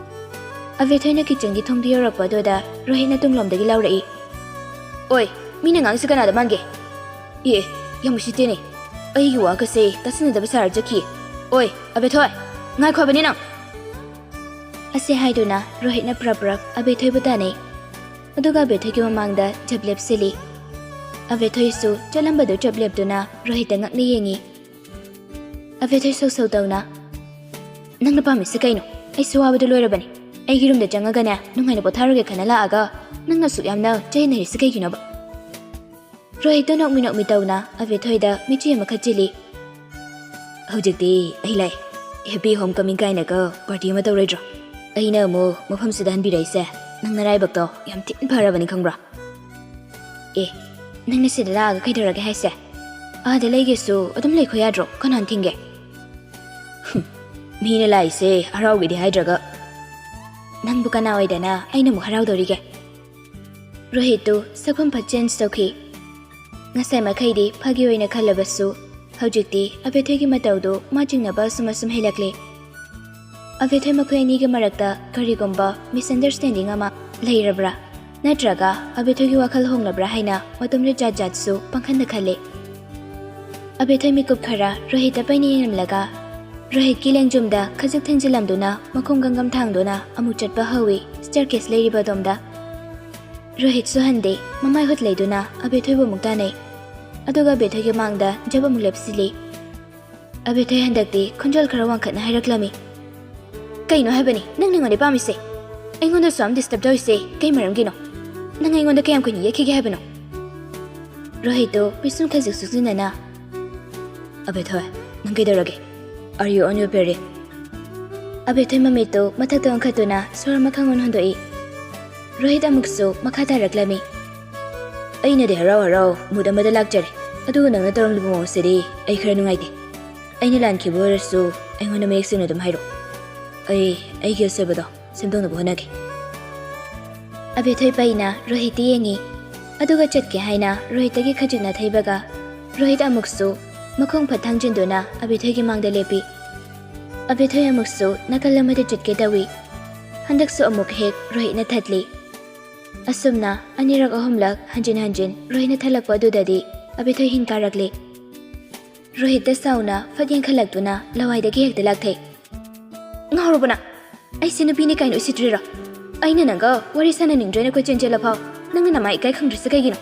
ꯑꯕꯦꯊꯣꯏꯅ ꯀꯤꯆꯟꯒꯤ ꯊꯣꯡꯗꯨ ꯌꯧꯔꯛꯄ ꯑꯗꯨꯗ ꯔꯣꯍꯤꯠꯅ ꯇꯨꯡꯂꯣꯝꯗꯒꯤ ꯂꯥꯎꯔꯛꯏ꯫ ꯑꯣꯏ, ꯃꯤꯅ ꯉꯥꯡꯉꯤꯁꯤ ꯀꯅꯥꯗ ꯃꯥꯟꯒꯦ? ꯑꯦ, ꯌꯥꯝ ꯎꯁꯤꯠꯇꯦꯅꯦ꯫ ꯑꯩꯒꯤ ꯋꯥꯒꯁꯦ ꯇꯥꯁꯤꯟꯅꯗꯕ ꯁꯥꯔ ꯆꯠꯈꯤ꯫ ꯑꯣꯏ, ꯑꯕꯦꯊꯣꯏ, ꯉꯥꯏꯈꯣ ꯍꯥꯏꯕꯅꯤ ꯅꯪ꯫ ꯑꯁꯤ ꯍꯥꯏꯗꯨꯅ ꯔꯣꯍꯤꯠꯅ ꯄ꯭ꯔꯞ ꯄ꯭ꯔꯞ ꯑꯕꯦꯊꯣꯏꯕꯨ ꯇꯥꯟꯅꯩ꯫ ꯑꯗꯨꯒ ꯑꯕꯦꯊꯣꯏꯒꯤ ꯃꯃꯥꯡꯗ ꯆꯞ ꯂꯦꯞꯁꯤꯜꯂꯤ꯫ ꯑꯕꯦꯊꯣꯏꯁꯨ ꯆꯠꯂꯝꯕꯗꯨ ꯆꯞ ꯂꯦꯞꯇꯨꯅ ꯔꯣꯍꯤꯠꯇ ꯉꯛꯅ ꯌꯦꯡꯉꯤ꯫ ꯑꯕꯦꯊꯣꯏ ꯁꯧ ꯁꯧ ꯇꯧꯅ, "ꯅꯪꯅ ꯄꯥꯝꯃꯤꯁꯤ ꯀꯩꯅꯣ? ꯑꯩꯁꯨ ꯋꯥꯕꯗꯨ ꯂꯣꯏꯔꯕꯅꯤ꯫ ꯑꯩꯒꯤ ꯔꯨꯝꯗ ꯆꯪꯉꯒꯅꯦ, ꯅꯨꯡꯉꯥꯏꯅ ꯄꯣꯊꯥꯔꯨꯒꯦ ꯈꯟꯅ ꯂꯥꯛꯑꯒ ꯅꯪꯅ ꯑꯁꯨꯛ ꯌꯥꯝꯅ ꯆꯌꯦꯠꯅꯔꯤꯁꯤ ꯀꯩꯒꯤꯅꯣꯕ?" ꯔꯣꯍꯤꯠꯇꯣ ꯅꯣꯛꯃꯤ ꯅꯣꯛꯃꯤ ꯇꯧꯅ ꯑꯕꯦꯊꯣꯏꯗ ꯃꯤꯠꯆꯤ ꯑꯃ ꯈꯠꯆꯤꯜꯂꯤ꯫ "ꯍꯧꯖꯤꯛꯇꯤ ꯑꯩ ꯂꯥꯛꯑꯦ꯫ ꯍꯦꯄꯤ ꯍꯣꯝ ꯀꯃꯤꯡ ꯀꯥꯏꯅꯒ ꯄꯥꯔꯇꯤ ꯑꯃ ꯇꯧꯔꯣꯏꯗ꯭ꯔꯣ? ꯑꯩꯅ ꯑꯃꯨꯛ ꯃꯐꯝꯁꯤꯗ ꯍꯟꯕꯤꯔꯛꯏꯁꯦ ꯅꯪ ꯅꯔꯥꯏꯕꯛꯇꯣ ꯌꯥꯝ ꯊꯤꯅ ꯐꯔꯕꯅꯤ ꯈꯪꯕ꯭ꯔꯥ?" "ꯑꯦ, ꯅꯪꯅ ꯁꯤꯗ ꯂꯥꯛꯑꯒ ꯀꯩꯗꯧꯔꯒꯦ ꯍꯥꯏꯁꯦ? ꯑꯥꯗ ꯂꯩꯒꯦꯁꯨ ꯑꯗꯨꯝ ꯂꯩꯈꯣ ꯌꯥꯗ꯭ꯔꯣ? ꯀꯅꯥꯅ ꯊꯤꯡꯒꯦ?" "ꯍꯨꯝ, ꯃꯤꯅ ꯂꯥꯛꯏꯁꯦ ꯍꯔꯥꯎꯒꯦꯗꯤ ꯍꯥꯏꯗ꯭ꯔꯒ ꯅꯪꯕꯨ ꯀꯅꯥ ꯑꯣꯏꯗꯅ ꯑꯩꯅ ꯑꯃꯨꯛ ꯍꯔꯥꯎꯗꯧꯔꯤꯒꯦ?" ꯔꯣꯍꯤꯠꯇꯨ ꯁꯛꯐꯝ ꯐꯠ ꯆꯦꯟꯖ ꯇꯧꯈꯤ꯫ ꯉꯁꯥꯏ ꯃꯈꯩꯗꯤ ꯐꯥꯒꯤ ꯑꯣꯏꯅ ꯈꯜꯂꯕꯁꯨ ꯍꯧꯖꯤꯛꯇꯤ ꯑꯕꯦꯊꯣꯏꯒꯤ ꯃꯇꯧꯗꯨ ꯃꯥ ꯆꯤꯡꯅꯕ ꯑꯁꯨꯝ ꯑꯁꯨꯝ ꯍꯦꯜꯂꯛꯂꯦ꯫ ꯑꯕꯦꯊꯣꯏ ꯃꯈꯣꯏ ꯑꯅꯤꯒꯤ ꯃꯔꯛꯇ ꯀꯔꯤꯒꯨꯝꯕ ꯃꯤꯁꯑꯟꯗꯔꯁꯇꯦꯟꯗꯤꯡ ꯑꯃ ꯂꯩꯔꯕ꯭ꯔꯥ? ꯅꯠꯇ꯭ꯔꯒ ꯑꯕꯦꯊꯣꯏꯒꯤ ꯋꯥꯈꯜ ꯍꯣꯡꯂꯕ꯭ꯔꯥ ꯍꯥꯏꯅ ꯃꯇꯣꯝꯗ ꯖꯥꯠ ꯖꯥꯠꯁꯨ ꯄꯪꯈꯟꯗ ꯈꯜꯂꯦ꯫ ꯑꯕꯦꯊꯣꯏ ꯃꯤꯀꯨꯞ ꯈꯔ ꯔꯣꯍꯤꯠꯇ ꯄꯩꯅ ꯌꯦꯡꯂꯝꯂꯒ ꯔꯣꯍꯤꯠꯀꯤ ꯂꯦꯡꯖꯨꯝꯗ ꯈꯖꯤꯛ ꯊꯦꯡꯖꯤꯜꯂꯝꯗꯨꯅ ꯃꯈꯣꯡ ꯒꯝꯒꯝ ꯊꯥꯡꯗꯨꯅ ꯑꯃꯨꯛ ꯆꯠꯄ ꯍꯧꯏ ꯁ꯭ꯇꯦꯔꯀꯦꯁ ꯂꯩꯔꯤꯕ ꯑꯗꯣꯝꯗ꯫ ꯔꯣꯍꯤꯠꯁꯨ ꯍꯟꯗꯦ, ꯃꯃꯥꯏ ꯍꯨꯠ ꯂꯩꯗꯨꯅ ꯑꯕꯦꯊꯣꯏꯕꯨ ꯑꯃꯨꯛ ꯇꯥꯟꯅꯩ꯫ ꯑꯗꯨꯒ ꯑꯕꯦꯊꯣꯏꯒꯤ ꯃꯥꯡꯗ ꯖꯞ ꯑꯃꯨꯛ ꯂꯦꯞꯁꯤꯜꯂꯤ꯫ ꯑꯕꯦꯊꯣꯏ ꯍꯟꯗꯛꯇꯤ ꯈꯣꯟꯖꯦꯜ ꯈꯔ ꯋꯥꯡꯈꯠꯅ ꯍꯥꯏꯔꯛꯂꯝꯃꯤ꯫ "ꯀꯩꯅꯣ ꯍꯥꯏꯕꯅꯤ ꯅꯪꯅ ꯑꯩꯉꯣꯟꯗ ꯄꯥꯝꯃꯤꯁꯦ? ꯑꯩꯉꯣꯟꯗ ꯁꯨꯝ ꯗꯤꯁꯇꯔꯕ ꯇꯧꯔꯤꯁꯦ ꯀꯩ ꯃꯔꯝꯒꯤꯅꯣ? ꯅꯪ ꯑꯩꯉꯣꯟꯗ ꯀꯌꯥꯝ ꯀꯨꯏꯅ ꯌꯦꯠꯈꯤꯒꯦ ꯍꯥꯏꯕꯅꯣ?" ꯔꯣꯍꯤꯠꯇꯨ ꯄꯤꯁꯨꯝ ꯈꯖꯤꯛ ꯁꯨꯛꯆꯤꯟꯅꯅ, "ꯑꯕꯦꯊꯣꯏ, ꯅꯪ ꯀꯩꯗꯧꯔꯒꯦ? Are you on your period?" ꯑꯕꯦꯊꯣꯏ ꯃꯃꯤꯠꯇꯨ ꯃꯊꯛꯇ ꯑꯣꯟꯈꯠꯇꯨꯅ ꯁꯣꯔ ꯑꯃ ꯈꯪꯍꯣꯟ ꯍꯣꯟꯗꯣꯛꯏ꯫ ꯔꯣꯍꯤꯠ ꯑꯃꯨꯛꯁꯨ ꯃꯈꯥ ꯇꯥꯔꯛꯂꯝꯃꯤ꯫ ꯑꯩꯅꯗꯤ ꯍꯔꯥꯎ ꯍꯔꯥꯎ ꯃꯨꯠ ꯑꯃꯗ ꯂꯥꯛꯆꯔꯦ, ꯑꯗꯨꯒ ꯅꯪꯅ ꯇꯧꯔꯝꯂꯤꯕ ꯃꯑꯣꯡꯁꯤꯗꯤ ꯑꯩ ꯈꯔ ꯅꯨꯡꯉꯥꯏꯇꯦ꯫ ꯑꯩꯅ ꯂꯥꯟꯈꯤꯕ ꯑꯣꯏꯔꯁꯨ ꯑꯩꯉꯣꯟꯗ ꯃꯌꯦꯛ ꯁꯦꯡꯅ ꯑꯗꯨꯝ ꯍꯥꯏꯔꯛꯎ꯫ ꯑꯩ ꯑꯩꯒꯤ ꯑꯁꯣꯏꯕꯗꯣ ꯁꯦꯝꯗꯣꯛꯅꯕ ꯍꯣꯠꯅꯒꯦ꯫ ꯑꯕꯦꯊꯣꯏ ꯄꯩꯅ ꯔꯣꯍꯤꯠꯇ ꯌꯦꯡꯉꯤ꯫ ꯑꯗꯨꯒ ꯆꯠꯀꯦ ꯍꯥꯏꯅ ꯔꯣꯍꯤꯠꯇꯒꯤ ꯈꯖꯤꯛ ꯅꯥꯊꯩꯕꯒ ꯔꯣꯍꯤꯠ ꯑꯃꯨꯛꯁꯨ ꯃꯈꯣꯡ ꯐꯠ ꯊꯥꯡꯖꯤꯟꯗꯨꯅ ꯑꯕꯦꯊꯣꯏꯒꯤ ꯃꯥꯡꯗ ꯂꯦꯞꯄꯤ꯫ ꯑꯕꯦꯊꯣꯏ ꯑꯃꯨꯛꯁꯨ ꯅꯥꯀꯜ ꯑꯃꯗ ꯆꯠꯀꯦ ꯇꯧꯏ꯫ ꯍꯟꯗꯛꯁꯨ ꯑꯃꯨꯛ ꯍꯦꯛ ꯔꯣꯍꯤꯠꯅ ꯊꯠꯂꯤ꯫ ꯑꯁꯨꯝꯅ ꯑꯅꯤꯔꯛ ꯑꯍꯨꯝꯂꯛ ꯍꯟꯖꯤꯟ ꯍꯟꯖꯤꯟ ꯔꯣꯍꯤꯠꯅ ꯊꯠꯂꯛꯄ ꯑꯗꯨꯗꯗꯤ ꯑꯕꯦꯊꯣꯏ ꯍꯤꯡ ꯀꯥꯔꯛꯂꯤ꯫ ꯔꯣꯍꯤꯠꯇ ꯁꯥꯎꯅ ꯐꯠ ꯌꯦꯡꯈꯠꯂꯛꯇꯨꯅ ꯂꯋꯥꯏꯗꯒꯤ ꯍꯦꯛꯇ ꯂꯥꯛꯊꯩ꯫ "ꯉꯥꯎꯔꯕꯣ ꯅꯪ? ꯑꯩꯁꯦ ꯅꯨꯄꯤꯅꯤ ꯀꯥꯏꯅ ꯎꯁꯤꯠꯇ꯭ꯔꯤꯔꯣ? ꯑꯩꯅ ꯅꯪꯒ ꯋꯥꯔꯤ ꯁꯥꯟꯅꯅꯤꯡꯗ꯭ꯔꯦꯅ ꯀꯣꯏꯆꯦꯟ ꯆꯦꯜꯂꯐꯥꯎ ꯅꯪꯅ ꯅꯃꯥꯏ ꯏꯀꯥꯏ ꯈꯪꯗ꯭ꯔꯤꯁꯦ ꯀꯩꯒꯤꯅꯣ?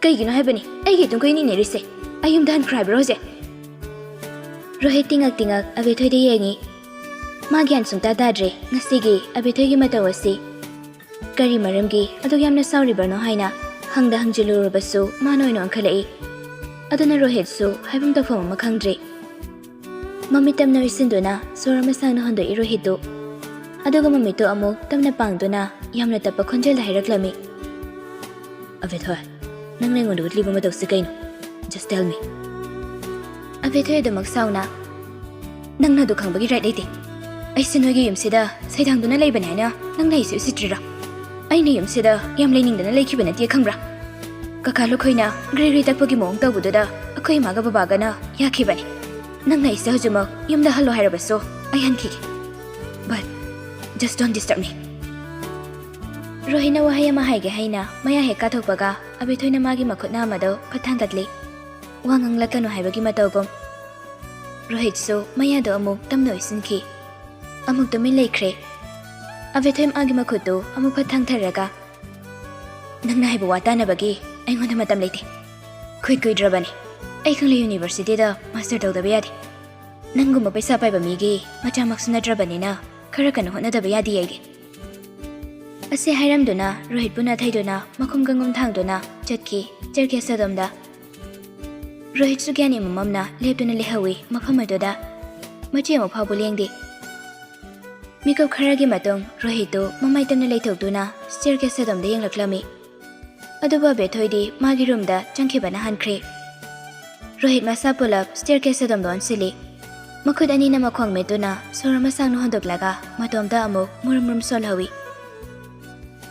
ꯀꯩꯒꯤꯅꯣ ꯍꯥꯏꯕꯅꯤ? ꯑꯩꯒꯤ ꯑꯗꯨꯝ ꯀꯣꯏꯅꯤꯡꯅꯔꯤꯁꯦ? ꯑꯩ ꯌꯨꯝꯗ ꯍꯟꯈ꯭ꯔꯣ ꯍꯥꯏꯕ꯭ꯔꯣ ꯍꯧꯖꯤꯛ?" ꯔꯣꯍꯤꯠ ꯇꯤꯡꯉꯛ ꯇꯤꯡꯉꯛ ꯑꯕꯦꯊꯣꯏꯗ ꯌꯦꯡꯉꯤ꯫ ꯃꯥ ꯒ꯭ꯌꯥꯟ ꯁꯨꯡꯇꯥ ꯇꯥꯗ꯭ꯔꯦ ꯉꯁꯤꯒꯤ ꯑꯕꯦꯊꯣꯏꯒꯤ ꯃꯇꯧ ꯑꯁꯤ꯫ ꯀꯔꯤ ꯃꯔꯝꯒꯤ ꯑꯗꯨꯛ ꯌꯥꯝꯅ ꯁꯥꯎꯔꯤꯕꯅꯣ ꯍꯥꯏꯅ ꯍꯪꯗ ꯍꯪꯖꯤꯜꯂꯨꯔꯕꯁꯨ ꯃꯥꯅ ꯑꯣꯏꯅ ꯑꯣꯟꯈꯠꯂꯛꯏ꯫ ꯑꯗꯨꯅ ꯔꯣꯍꯤꯠꯁꯨ ꯍꯥꯏꯐꯝ ꯇꯧꯐꯝ ꯑꯃ ꯈꯪꯗ꯭ꯔꯦ꯫ ꯃꯃꯤꯠ ꯇꯞꯅ ꯎꯏꯁꯤꯟꯗꯨꯅ ꯁꯣꯔ ꯑꯃ ꯁꯥꯡꯅ ꯍꯣꯟꯗꯣꯛꯏ ꯔꯣꯍꯤꯠꯇꯨ꯫ ꯑꯗꯨꯒ ꯃꯃꯤꯠꯇꯨ ꯑꯃꯨꯛ ꯇꯞꯅ ꯄꯥꯡꯗꯨꯅ ꯌꯥꯝꯅ ꯇꯞꯄ ꯈꯣꯟꯖꯦꯜꯗ ꯍꯥꯏꯔꯛꯂꯝꯃꯤ꯫ "ꯑꯕꯦꯊꯣꯏ, ꯅꯪꯅ ꯑꯩꯉꯣꯟꯗ ꯎꯠꯂꯤꯕ ꯃꯇꯧꯁꯤ ꯀꯩꯅꯣ? Just tell me." ꯑꯕꯦꯊꯣꯏ ꯑꯗꯨꯃꯛ ꯁꯥꯎꯅ, "ꯅꯪꯅ ꯑꯗꯨ ꯈꯪꯕꯒꯤ right ꯂꯩꯇꯦ꯫ ꯑꯩꯁꯦ ꯅꯣꯏꯒꯤ ꯌꯨꯝꯁꯤꯗ ꯁꯩꯗꯥꯡꯗꯨꯅ ꯂꯩꯕꯅꯦ ꯍꯥꯏꯅ ꯅꯪꯅ ꯑꯩꯁꯦ ꯎꯁꯤꯠꯇ꯭ꯔꯤꯔꯥ? ꯑꯩꯅ ꯌꯨꯝꯁꯤꯗ ꯌꯥꯝ ꯂꯩꯅꯤꯡꯗꯅ ꯂꯩꯈꯤꯕ ꯅꯠꯇꯦ ꯈꯪꯕ꯭ꯔꯥ? ꯀꯀꯥ ꯂꯨꯈꯣꯏꯅ ꯒ꯭ꯔꯤ ꯒ꯭ꯔꯤ ꯇꯛꯄꯒꯤ ꯃꯑꯣꯡ ꯇꯧꯕꯗꯨꯗ ꯑꯩꯈꯣꯏ ꯏꯃꯥꯒ ꯕꯕꯥꯒꯅ ꯌꯥꯈꯤꯕꯅꯤ꯫ ꯅꯪꯅ ꯑꯩꯁꯦ ꯍꯧꯖꯤꯛꯃꯛ ꯌꯨꯝꯗ ꯍꯜꯂꯣ ꯍꯥꯏꯔꯕꯁꯨ ꯑꯩ ꯍꯟꯈꯤꯒꯦ꯫ But just don't disturb me." ꯔꯣꯍꯤꯠꯅ ꯋꯥꯍꯩ ꯑꯃ ꯍꯥꯏꯒꯦ ꯍꯥꯏꯅ ꯃꯌꯥ ꯍꯦꯛ ꯀꯥꯊꯣꯛꯄꯒ ꯑꯕꯦꯊꯣꯏꯅ ꯃꯥꯒꯤ ꯃꯈꯨꯠꯅ ꯑꯃꯗꯣ ꯐꯠ ꯊꯥꯡꯒꯠꯂꯤ꯫ ꯋꯥ ꯉꯥꯡꯂꯛꯀꯅꯨ ꯍꯥꯏꯕꯒꯤ ꯃꯇꯧꯒꯨꯝ꯫ ꯔꯣꯍꯤꯠꯁꯨ ꯃꯌꯥꯗꯣ ꯑꯃꯨꯛ ꯇꯞꯅ ꯎꯏꯁꯤꯟꯈꯤ꯫ ꯑꯃꯨꯛ ꯇꯨꯃꯤꯟ ꯂꯩꯈ꯭ꯔꯦ꯫ ꯑꯕꯦꯊꯣꯏ ꯃꯥꯒꯤ ꯃꯈꯨꯠꯇꯨ ꯑꯃꯨꯛ ꯐꯠ ꯊꯥꯡꯊꯔꯒ, "ꯅꯪꯅ ꯍꯥꯏꯕ ꯋꯥ ꯇꯥꯅꯕꯒꯤ ꯑꯩꯉꯣꯟꯗ ꯃꯇꯝ ꯂꯩꯇꯦ꯫ ꯀꯨꯏ ꯀꯨꯏꯗ꯭ꯔꯕꯅꯤ꯫ ꯑꯩ ꯈꯪꯂꯦ ꯌꯨꯅꯤꯚꯔꯁꯤꯇꯤꯗ ꯃꯥꯁꯇꯔ ꯇꯧꯗꯕ ꯌꯥꯗꯦ꯫ ꯅꯪꯒꯨꯝꯕ ꯄꯩꯁꯥ ꯄꯥꯏꯕ ꯃꯤꯒꯤ ꯃꯆꯥꯃꯛꯁꯨ ꯅꯠꯇ꯭ꯔꯕꯅꯤꯅ ꯈꯔ ꯀꯟꯅ ꯍꯣꯠꯅꯗꯕ ꯌꯥꯗꯦ ꯑꯩꯒꯤ꯫" ꯑꯁꯤ ꯍꯥꯏꯔꯝꯗꯨꯅ ꯔꯣꯍꯤꯠꯄꯨ ꯅꯥꯊꯩꯗꯨꯅ ꯃꯈꯨꯝ ꯀꯪꯒꯨꯝ ꯊꯥꯡꯗꯨꯅ ꯆꯠꯈꯤ staircase ꯑꯗꯣꯝꯗ꯫ ꯔꯣꯍꯤꯠꯁꯨ ꯒ꯭ꯌꯥꯟ ꯏꯃꯝ ꯃꯝꯅ ꯂꯦꯞꯇꯨꯅ ꯂꯩꯍꯧꯏ ꯃꯐꯝ ꯑꯗꯨꯗ꯫ ꯃꯆꯤ ꯑꯃ ꯐꯥꯎꯕ ꯂꯦꯡꯗꯦ꯫ ꯃꯤꯀꯨꯞ ꯈꯔꯒꯤ ꯃꯇꯨꯡ ꯔꯣꯍꯤꯠꯇꯨ ꯃꯃꯥꯏ ꯇꯝꯅ ꯂꯩꯊꯣꯛꯇꯨꯅ staircase ꯑꯗꯣꯝꯗ ꯌꯦꯡꯂꯛꯂꯝꯃꯤ꯫ ꯑꯗꯨꯕꯨ ꯑꯕꯦꯊꯣꯏꯗꯤ ꯃꯥꯒꯤ roomꯗ ꯆꯪꯈꯤꯕꯅ ꯍꯥꯟꯈ꯭ꯔꯦ꯫ ꯔꯣꯍꯤꯠ ꯃꯁꯥ ꯄꯨꯂꯞ staircase ꯑꯗꯣꯝꯗ ꯑꯣꯟꯁꯤꯜꯂꯤ꯫ ꯃꯈꯨꯠ ꯑꯅꯤꯅ ꯃꯈꯣꯡ ꯃꯦꯠꯇꯨꯅ ꯁꯣꯔ ꯑꯃ ꯁꯥꯡꯅ ꯍꯣꯟꯗꯣꯛꯂꯒ ꯃꯇꯣꯝꯇ ꯑꯃꯨꯛ ꯃꯨꯔꯨꯝ ꯃꯨꯔꯨꯝ ꯁꯣꯜꯍꯧꯏ꯫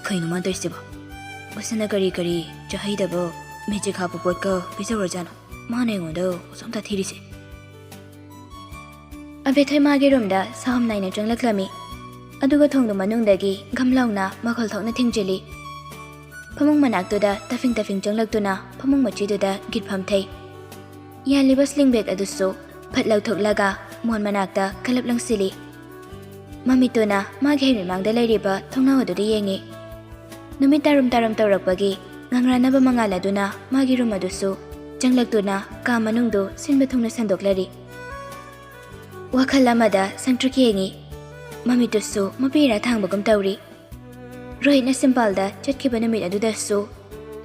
"ꯀꯩꯅꯣ ꯃꯥꯅ ꯇꯧꯔꯤꯁꯤꯕꯣ? ꯃꯁꯤꯅ ꯀꯔꯤ ꯀꯔꯤ ꯆꯥꯍꯩꯗꯕ magic ꯍꯥꯞꯄ ꯄꯣꯠꯀ ꯄꯤꯖꯧꯔꯖꯥꯠꯅꯣ? ꯃꯥꯅ ꯑꯩꯉꯣꯟꯗ ꯎꯁꯣꯝ ꯇꯥꯊꯤꯔꯤꯁꯦ?" ꯑꯕꯦꯊꯣꯏ ꯃꯥꯒꯤ roomꯗ ꯁꯥꯍꯨꯝ ꯅꯥꯏꯅ ꯆꯪꯂꯛꯂꯝꯃꯤ꯫ ꯑꯗꯨꯒ ꯊꯣꯡꯗꯨ ꯃꯅꯨꯡꯗꯒꯤ ꯘꯝ ꯂꯥꯎꯅ ꯃꯈꯣꯜ ꯊꯣꯛꯅ ꯊꯤꯡꯖꯤꯜꯂꯤ꯫ ꯐꯃꯨꯡ ꯃꯅꯥꯛꯇꯨꯗ ꯇꯐꯤꯡ ꯇꯐꯤꯡ ꯆꯪꯂꯛꯇꯨꯅ ꯐꯃꯨꯡ ꯃꯆꯤꯗꯨꯗ ꯒꯤꯠ ꯐꯝꯊꯩ꯫ ꯌꯥꯜꯂꯤꯕ sling bag ꯑꯗꯨꯁꯨ ꯐꯠ ꯂꯧꯊꯣꯛꯂꯒ ꯃꯣꯟ ꯃꯅꯥꯛꯇ ꯀꯂꯞ ꯂꯪꯁꯤꯜꯂꯤ꯫ ꯃꯃꯤꯠꯇꯨꯅ ꯃꯥꯒꯤ ꯍꯩꯃꯤꯠꯃꯥꯡꯗ ꯂꯩꯔꯤꯕ ꯊꯣꯡꯅꯥꯎ ꯑꯗꯨꯗ ꯌꯦꯡꯉꯤ꯫ ꯅꯨꯃꯤꯠ ꯇꯥꯔꯝ ꯇꯥꯔꯝ ꯇꯧꯔꯛꯄꯒꯤ ꯉꯥꯡꯔꯥꯟꯅꯕ ꯃꯉꯥꯜ ꯑꯗꯨꯅ ꯃꯥꯒꯤ room ꯑꯗꯨꯁꯨ ꯆꯪꯂꯛꯇꯨꯅ ꯀꯥ ꯃꯅꯨꯡꯗꯨ ꯁꯤꯟꯕ ꯊꯨꯡꯅ ꯁꯟꯗꯣꯛꯂꯔꯤ꯫ ꯋꯥꯈꯜ ꯑꯃꯗ ꯁꯪꯇ꯭ꯔꯤꯛ ꯌꯦꯡꯉꯤ꯫ ꯃꯃꯤꯠꯇꯨꯁꯨ ꯃꯄꯤꯔꯥ ꯊꯥꯡꯕꯒꯨꯝ ꯇꯧꯔꯤ꯫ ꯔꯣꯍꯤꯠꯅ ꯁꯤꯝꯄꯥꯜꯗ ꯆꯠꯈꯤꯕ ꯅꯨꯃꯤꯠ ꯑꯗꯨꯗꯁꯨ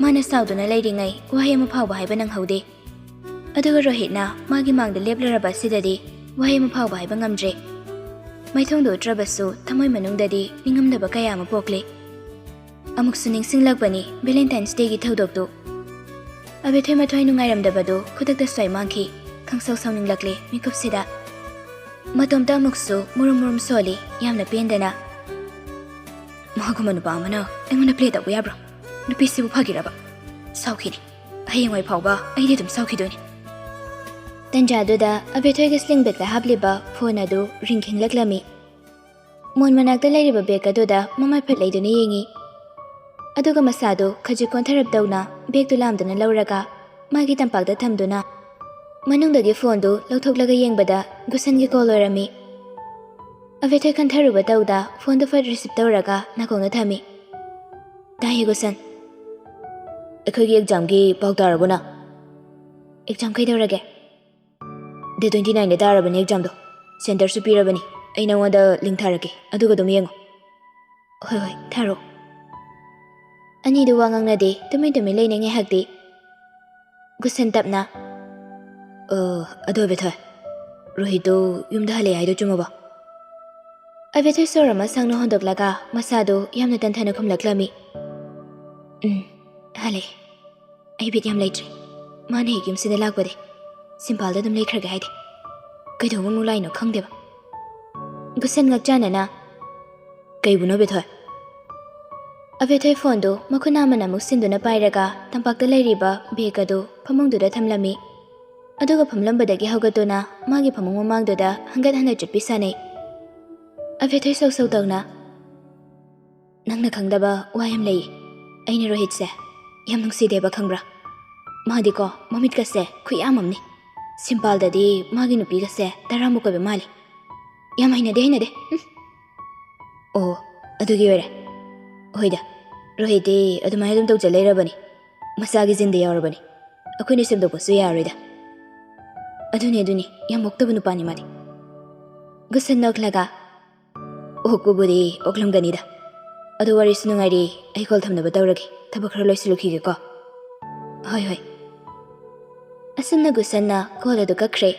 ꯃꯥꯅ ꯁꯥꯎꯗꯨꯅ ꯂꯩꯔꯤꯉꯩ ꯋꯥꯍꯩ ꯑꯃ ꯐꯥꯎꯕ ꯍꯥꯏꯕ ꯅꯪꯍꯧꯗꯦ꯫ ꯑꯗꯨꯒ ꯔꯣꯍꯤꯠꯅ ꯃꯥꯒꯤ ꯃꯥꯡꯗ ꯂꯦꯞꯂꯔꯕ ꯑꯁꯤꯗꯗꯤ ꯋꯥꯍꯩ ꯑꯃ ꯐꯥꯎꯕ ꯍꯥꯏꯕ ꯉꯝꯗ꯭ꯔꯦ꯫ ꯃꯥꯏꯊꯣꯡꯗ ꯎꯠꯇ꯭ꯔꯕꯁꯨ ꯊꯃꯣꯏ ꯃꯅꯨꯡꯗꯗꯤ ꯅꯤꯡꯉꯝꯗꯕ ꯀꯌꯥ ꯑꯃ ꯄꯣꯛꯂꯤ꯫ ꯑꯃꯨꯛꯁꯨ ꯅꯤꯡꯁꯤꯡꯂꯛꯄꯅꯤ Valentine's Dayꯒꯤ ꯊꯧꯗꯣꯛꯇꯨ꯫ ꯑꯕꯦꯊꯣꯏ ꯃꯊ꯭ꯋꯥꯏ ꯅꯨꯡꯉꯥꯏꯔꯝꯗꯕꯗꯨ ꯈꯨꯗꯛꯇ ꯁ꯭ꯋꯥꯏ ꯃꯥꯡꯈꯤ꯫ ꯈꯪꯁꯧ ꯁꯧꯅꯤꯡꯂꯛꯂꯦ ꯃꯤꯀꯨꯞꯁꯤꯗ꯫ ꯃꯇꯣꯝꯇ ꯑꯃꯨꯛꯁꯨ ꯃꯨꯔꯨꯝ ꯃꯨꯔꯨꯝ ꯁꯣꯜꯂꯤ, ꯌꯥꯝꯅ ꯄꯦꯟꯗꯅ꯫ "ꯃꯥꯒꯨꯝꯕ ꯅꯨꯄꯥ ꯑꯃꯅ ꯑꯩꯉꯣꯟꯗ play ꯇꯧꯕ ꯌꯥꯕ꯭ꯔꯣ? ꯅꯨꯄꯤꯁꯤꯕꯨ ꯐꯒꯤꯔꯕ? ꯁꯥꯎꯈꯤꯅꯤ꯫ ꯍꯌꯦꯡꯋꯥꯏ ꯐꯥꯎꯕ ꯑꯩꯗꯤ ꯑꯗꯨꯝ ꯁꯥꯎꯈꯤꯗꯣꯏꯅꯤ꯫" ꯇꯟꯖꯥꯗꯨꯗ ꯑꯕꯦꯊꯣꯏꯒꯤ sling bagꯇ ꯍꯥꯞꯂꯤꯕ phone ꯑꯗꯨ ring ꯈꯤꯡꯂꯛꯂꯝꯃꯤ꯫ ꯃꯣꯟ ꯃꯅꯥꯛꯇ ꯂꯩꯔꯤꯕ bag ꯑꯗꯨꯗ ꯃꯃꯥꯏ ꯐꯠ ꯂꯩꯗꯨꯅ ꯌꯦꯡꯉꯤ꯫ ꯑꯗꯨꯒ ꯃꯁꯥꯗꯨ ꯈꯖꯤꯛ ꯀꯣꯟꯊꯔꯞ ꯇꯧꯅ bagꯇꯨ ꯂꯥꯝꯗꯨꯅ ꯂꯧꯔꯒ ꯃꯥꯒꯤ ꯇꯝꯄꯥꯛꯇ ꯊꯝꯗꯨꯅ ꯃꯅꯨꯡꯗꯒꯤ phoneꯗꯨ ꯂꯧꯊꯣꯛꯂꯒ ꯌꯦꯡꯕꯗ ꯒꯨꯁꯟꯒꯤ call ꯑꯣꯏꯔꯝꯃꯤ꯫ ꯑꯕꯦꯊꯣꯏ ꯈꯟꯊꯔꯨꯕ ꯇꯧꯗ phoneꯗꯨ ꯐꯠ receive ꯇꯧꯔꯒ ꯅꯥꯀꯣꯡꯗ ꯊꯝꯃꯤ꯫ "ꯇꯥꯏꯌꯦ ꯒꯨꯁꯟ꯫ ꯑꯩꯈꯣꯏꯒꯤ examꯒꯤ ꯄꯥꯎ ꯇꯥꯔꯕꯣ ꯅꯪ?" "Exam ꯀꯩꯗꯧꯔꯒꯦ?" "Date twenty nineꯗ ꯇꯥꯔꯕꯅꯤ examꯗꯣ꯫ Centreꯁꯨ ꯄꯤꯔꯕꯅꯤ꯫ ꯑꯩ ꯅꯉꯣꯟꯗ link ꯊꯥꯔꯛꯀꯦ, ꯑꯗꯨꯒ ꯑꯗꯨꯝ ꯌꯦꯡꯉꯣ꯫" "ꯍꯣꯏ ꯍꯣꯏ, ꯊꯥꯔꯛꯑꯣ꯫" ꯑꯅꯤꯗꯨ ꯋꯥ ꯉꯥꯡꯅꯗꯦ, ꯇꯨꯃꯤꯟ ꯇꯨꯃꯤꯟ ꯂꯩꯅꯩ ꯉꯥꯏꯍꯥꯛꯇꯤ꯫ ꯒꯨꯁꯟ ꯇꯞꯅ, "ꯑ, ꯑꯗꯣ ꯑꯕꯦꯊꯣꯏ, ꯔꯣꯍꯤꯠꯇꯣ ꯌꯨꯝꯗ ꯍꯜꯂꯛꯑꯦ ꯍꯥꯏꯗꯣ ꯆꯨꯝꯃꯕꯣ?" ꯑꯕꯦꯊꯣꯏ ꯁꯣꯔ ꯑꯃ ꯁꯥꯡꯅ ꯍꯣꯟꯗꯣꯛꯂꯒ ꯃꯁꯥꯗꯨ ꯌꯥꯝꯅ ꯇꯟꯊꯅ ꯈꯨꯝꯂꯛꯂꯝꯃꯤ꯫ "ꯎꯝ, ꯍꯜꯂꯦ꯫ ꯑꯩ ꯕꯤꯠ ꯌꯥꯝ ꯂꯩꯇ꯭ꯔꯦ꯫ ꯃꯥꯅ ꯍꯦꯛ ꯌꯨꯝꯁꯤꯗ ꯂꯥꯛꯄꯗꯤ ꯁꯤꯝꯄꯥꯜꯗ ꯑꯗꯨꯝ ꯂꯩꯈ꯭ꯔꯒꯦ ꯍꯥꯏꯗꯦ꯫ ꯀꯩꯗꯧꯕ ꯑꯃꯨꯛ ꯂꯥꯛꯏꯅꯣ ꯈꯪꯗꯦꯕ꯫" ꯒꯨꯁꯟ ꯉꯛꯆꯥꯟꯅꯅ, "ꯀꯩꯕꯨꯅꯣ ꯕꯦꯊꯣꯏ?" ꯑꯕꯦꯊꯣꯏ ꯐꯣꯟꯗꯨ ꯃꯈꯨꯠ ꯅꯥꯝꯃꯅ ꯑꯃꯨꯛ ꯁꯤꯟꯗꯨꯅ ꯄꯥꯏꯔꯒ ꯇꯝꯄꯥꯛꯇ ꯂꯩꯔꯤꯕ ꯕꯦꯒ ꯑꯗꯨ ꯐꯃꯨꯡꯗꯨꯗ ꯊꯝꯂꯝꯃꯤ꯫ ꯑꯗꯨꯒ ꯐꯝꯂꯝꯕꯗꯒꯤ ꯍꯧꯒꯠꯇꯨꯅ ꯃꯥꯒꯤ ꯐꯃꯨꯡ ꯃꯃꯥꯡꯗꯨꯗ ꯍꯪꯒꯠ ꯍꯟꯗ ꯆꯠꯄꯤ ꯁꯥꯟꯅꯩ꯫ ꯑꯕꯦꯊꯣꯏ ꯁꯧ ꯁꯧ ꯇꯧꯅ, "ꯅꯪꯅ ꯈꯪꯗꯕ ꯋꯥ ꯌꯥꯝ ꯂꯩ꯫ ꯑꯩꯅ ꯔꯣꯍꯤꯠꯁꯦ ꯌꯥꯝ ꯅꯨꯡꯁꯤꯗꯦꯕ, ꯈꯪꯕ꯭ꯔꯥ? ꯃꯥꯗꯤꯀꯣ, ꯃꯃꯤꯠꯀꯁꯦ ꯈꯨꯌꯥꯝ ꯑꯃꯅꯤ꯫ ꯁꯤꯝꯄꯥꯜꯗꯗꯤ ꯃꯥꯒꯤ ꯅꯨꯄꯤꯒꯁꯦ ꯇꯔꯥꯃꯨꯛ ꯀꯣꯏꯕ ꯃꯥꯜꯂꯤ꯫ ꯌꯥꯝ ꯍꯩꯅꯗꯦ, ꯍꯩꯅꯗꯦ꯫ ꯎꯝ꯫ ꯑꯣ, ꯑꯗꯨꯒꯤ ꯑꯣꯏꯔꯦ꯫ ꯍꯣꯏꯗ, ꯔꯣꯍꯤꯠꯇꯤ ꯑꯗꯨꯃꯥꯏꯅ ꯑꯗꯨꯝ ꯇꯧꯖ ꯂꯩꯔꯕꯅꯤ꯫ ꯃꯆꯥꯒꯤ ꯖꯤꯟꯗ ꯌꯥꯎꯔꯕꯅꯤ꯫ ꯑꯩꯈꯣꯏꯅ ꯁꯦꯝꯗꯣꯛꯄꯁꯨ ꯌꯥꯔꯣꯏꯗ꯫" "ꯑꯗꯨꯅꯤ, ꯑꯗꯨꯅꯤ, ꯌꯥꯝ ꯑꯣꯛꯇꯕ ꯅꯨꯄꯥꯅꯤ ꯃꯥꯗꯤ꯫" ꯒꯨꯁꯟ ꯅꯣꯛꯂꯒ, "ꯑꯣꯛꯄꯕꯨꯗꯤ ꯑꯣꯛꯂꯝꯒꯅꯤꯗ꯫ ꯑꯗꯨ ꯋꯥꯔꯤꯁꯨ ꯅꯨꯡꯉꯥꯏꯔꯤ, ꯑꯩ ꯀꯣꯜ ꯊꯝꯅꯕ ꯇꯧꯔꯒꯦ꯫ ꯊꯕꯛ ꯈꯔ ꯂꯣꯏꯁꯤꯜꯂꯨꯈꯤꯒꯦꯀꯣ꯫" "ꯍꯣꯏ, ꯍꯣꯏ꯫" ꯑꯁꯨꯝꯅ ꯒꯨꯁꯟꯅ ꯀꯣꯜ ꯑꯗꯨ ꯀꯛꯈ꯭ꯔꯦ꯫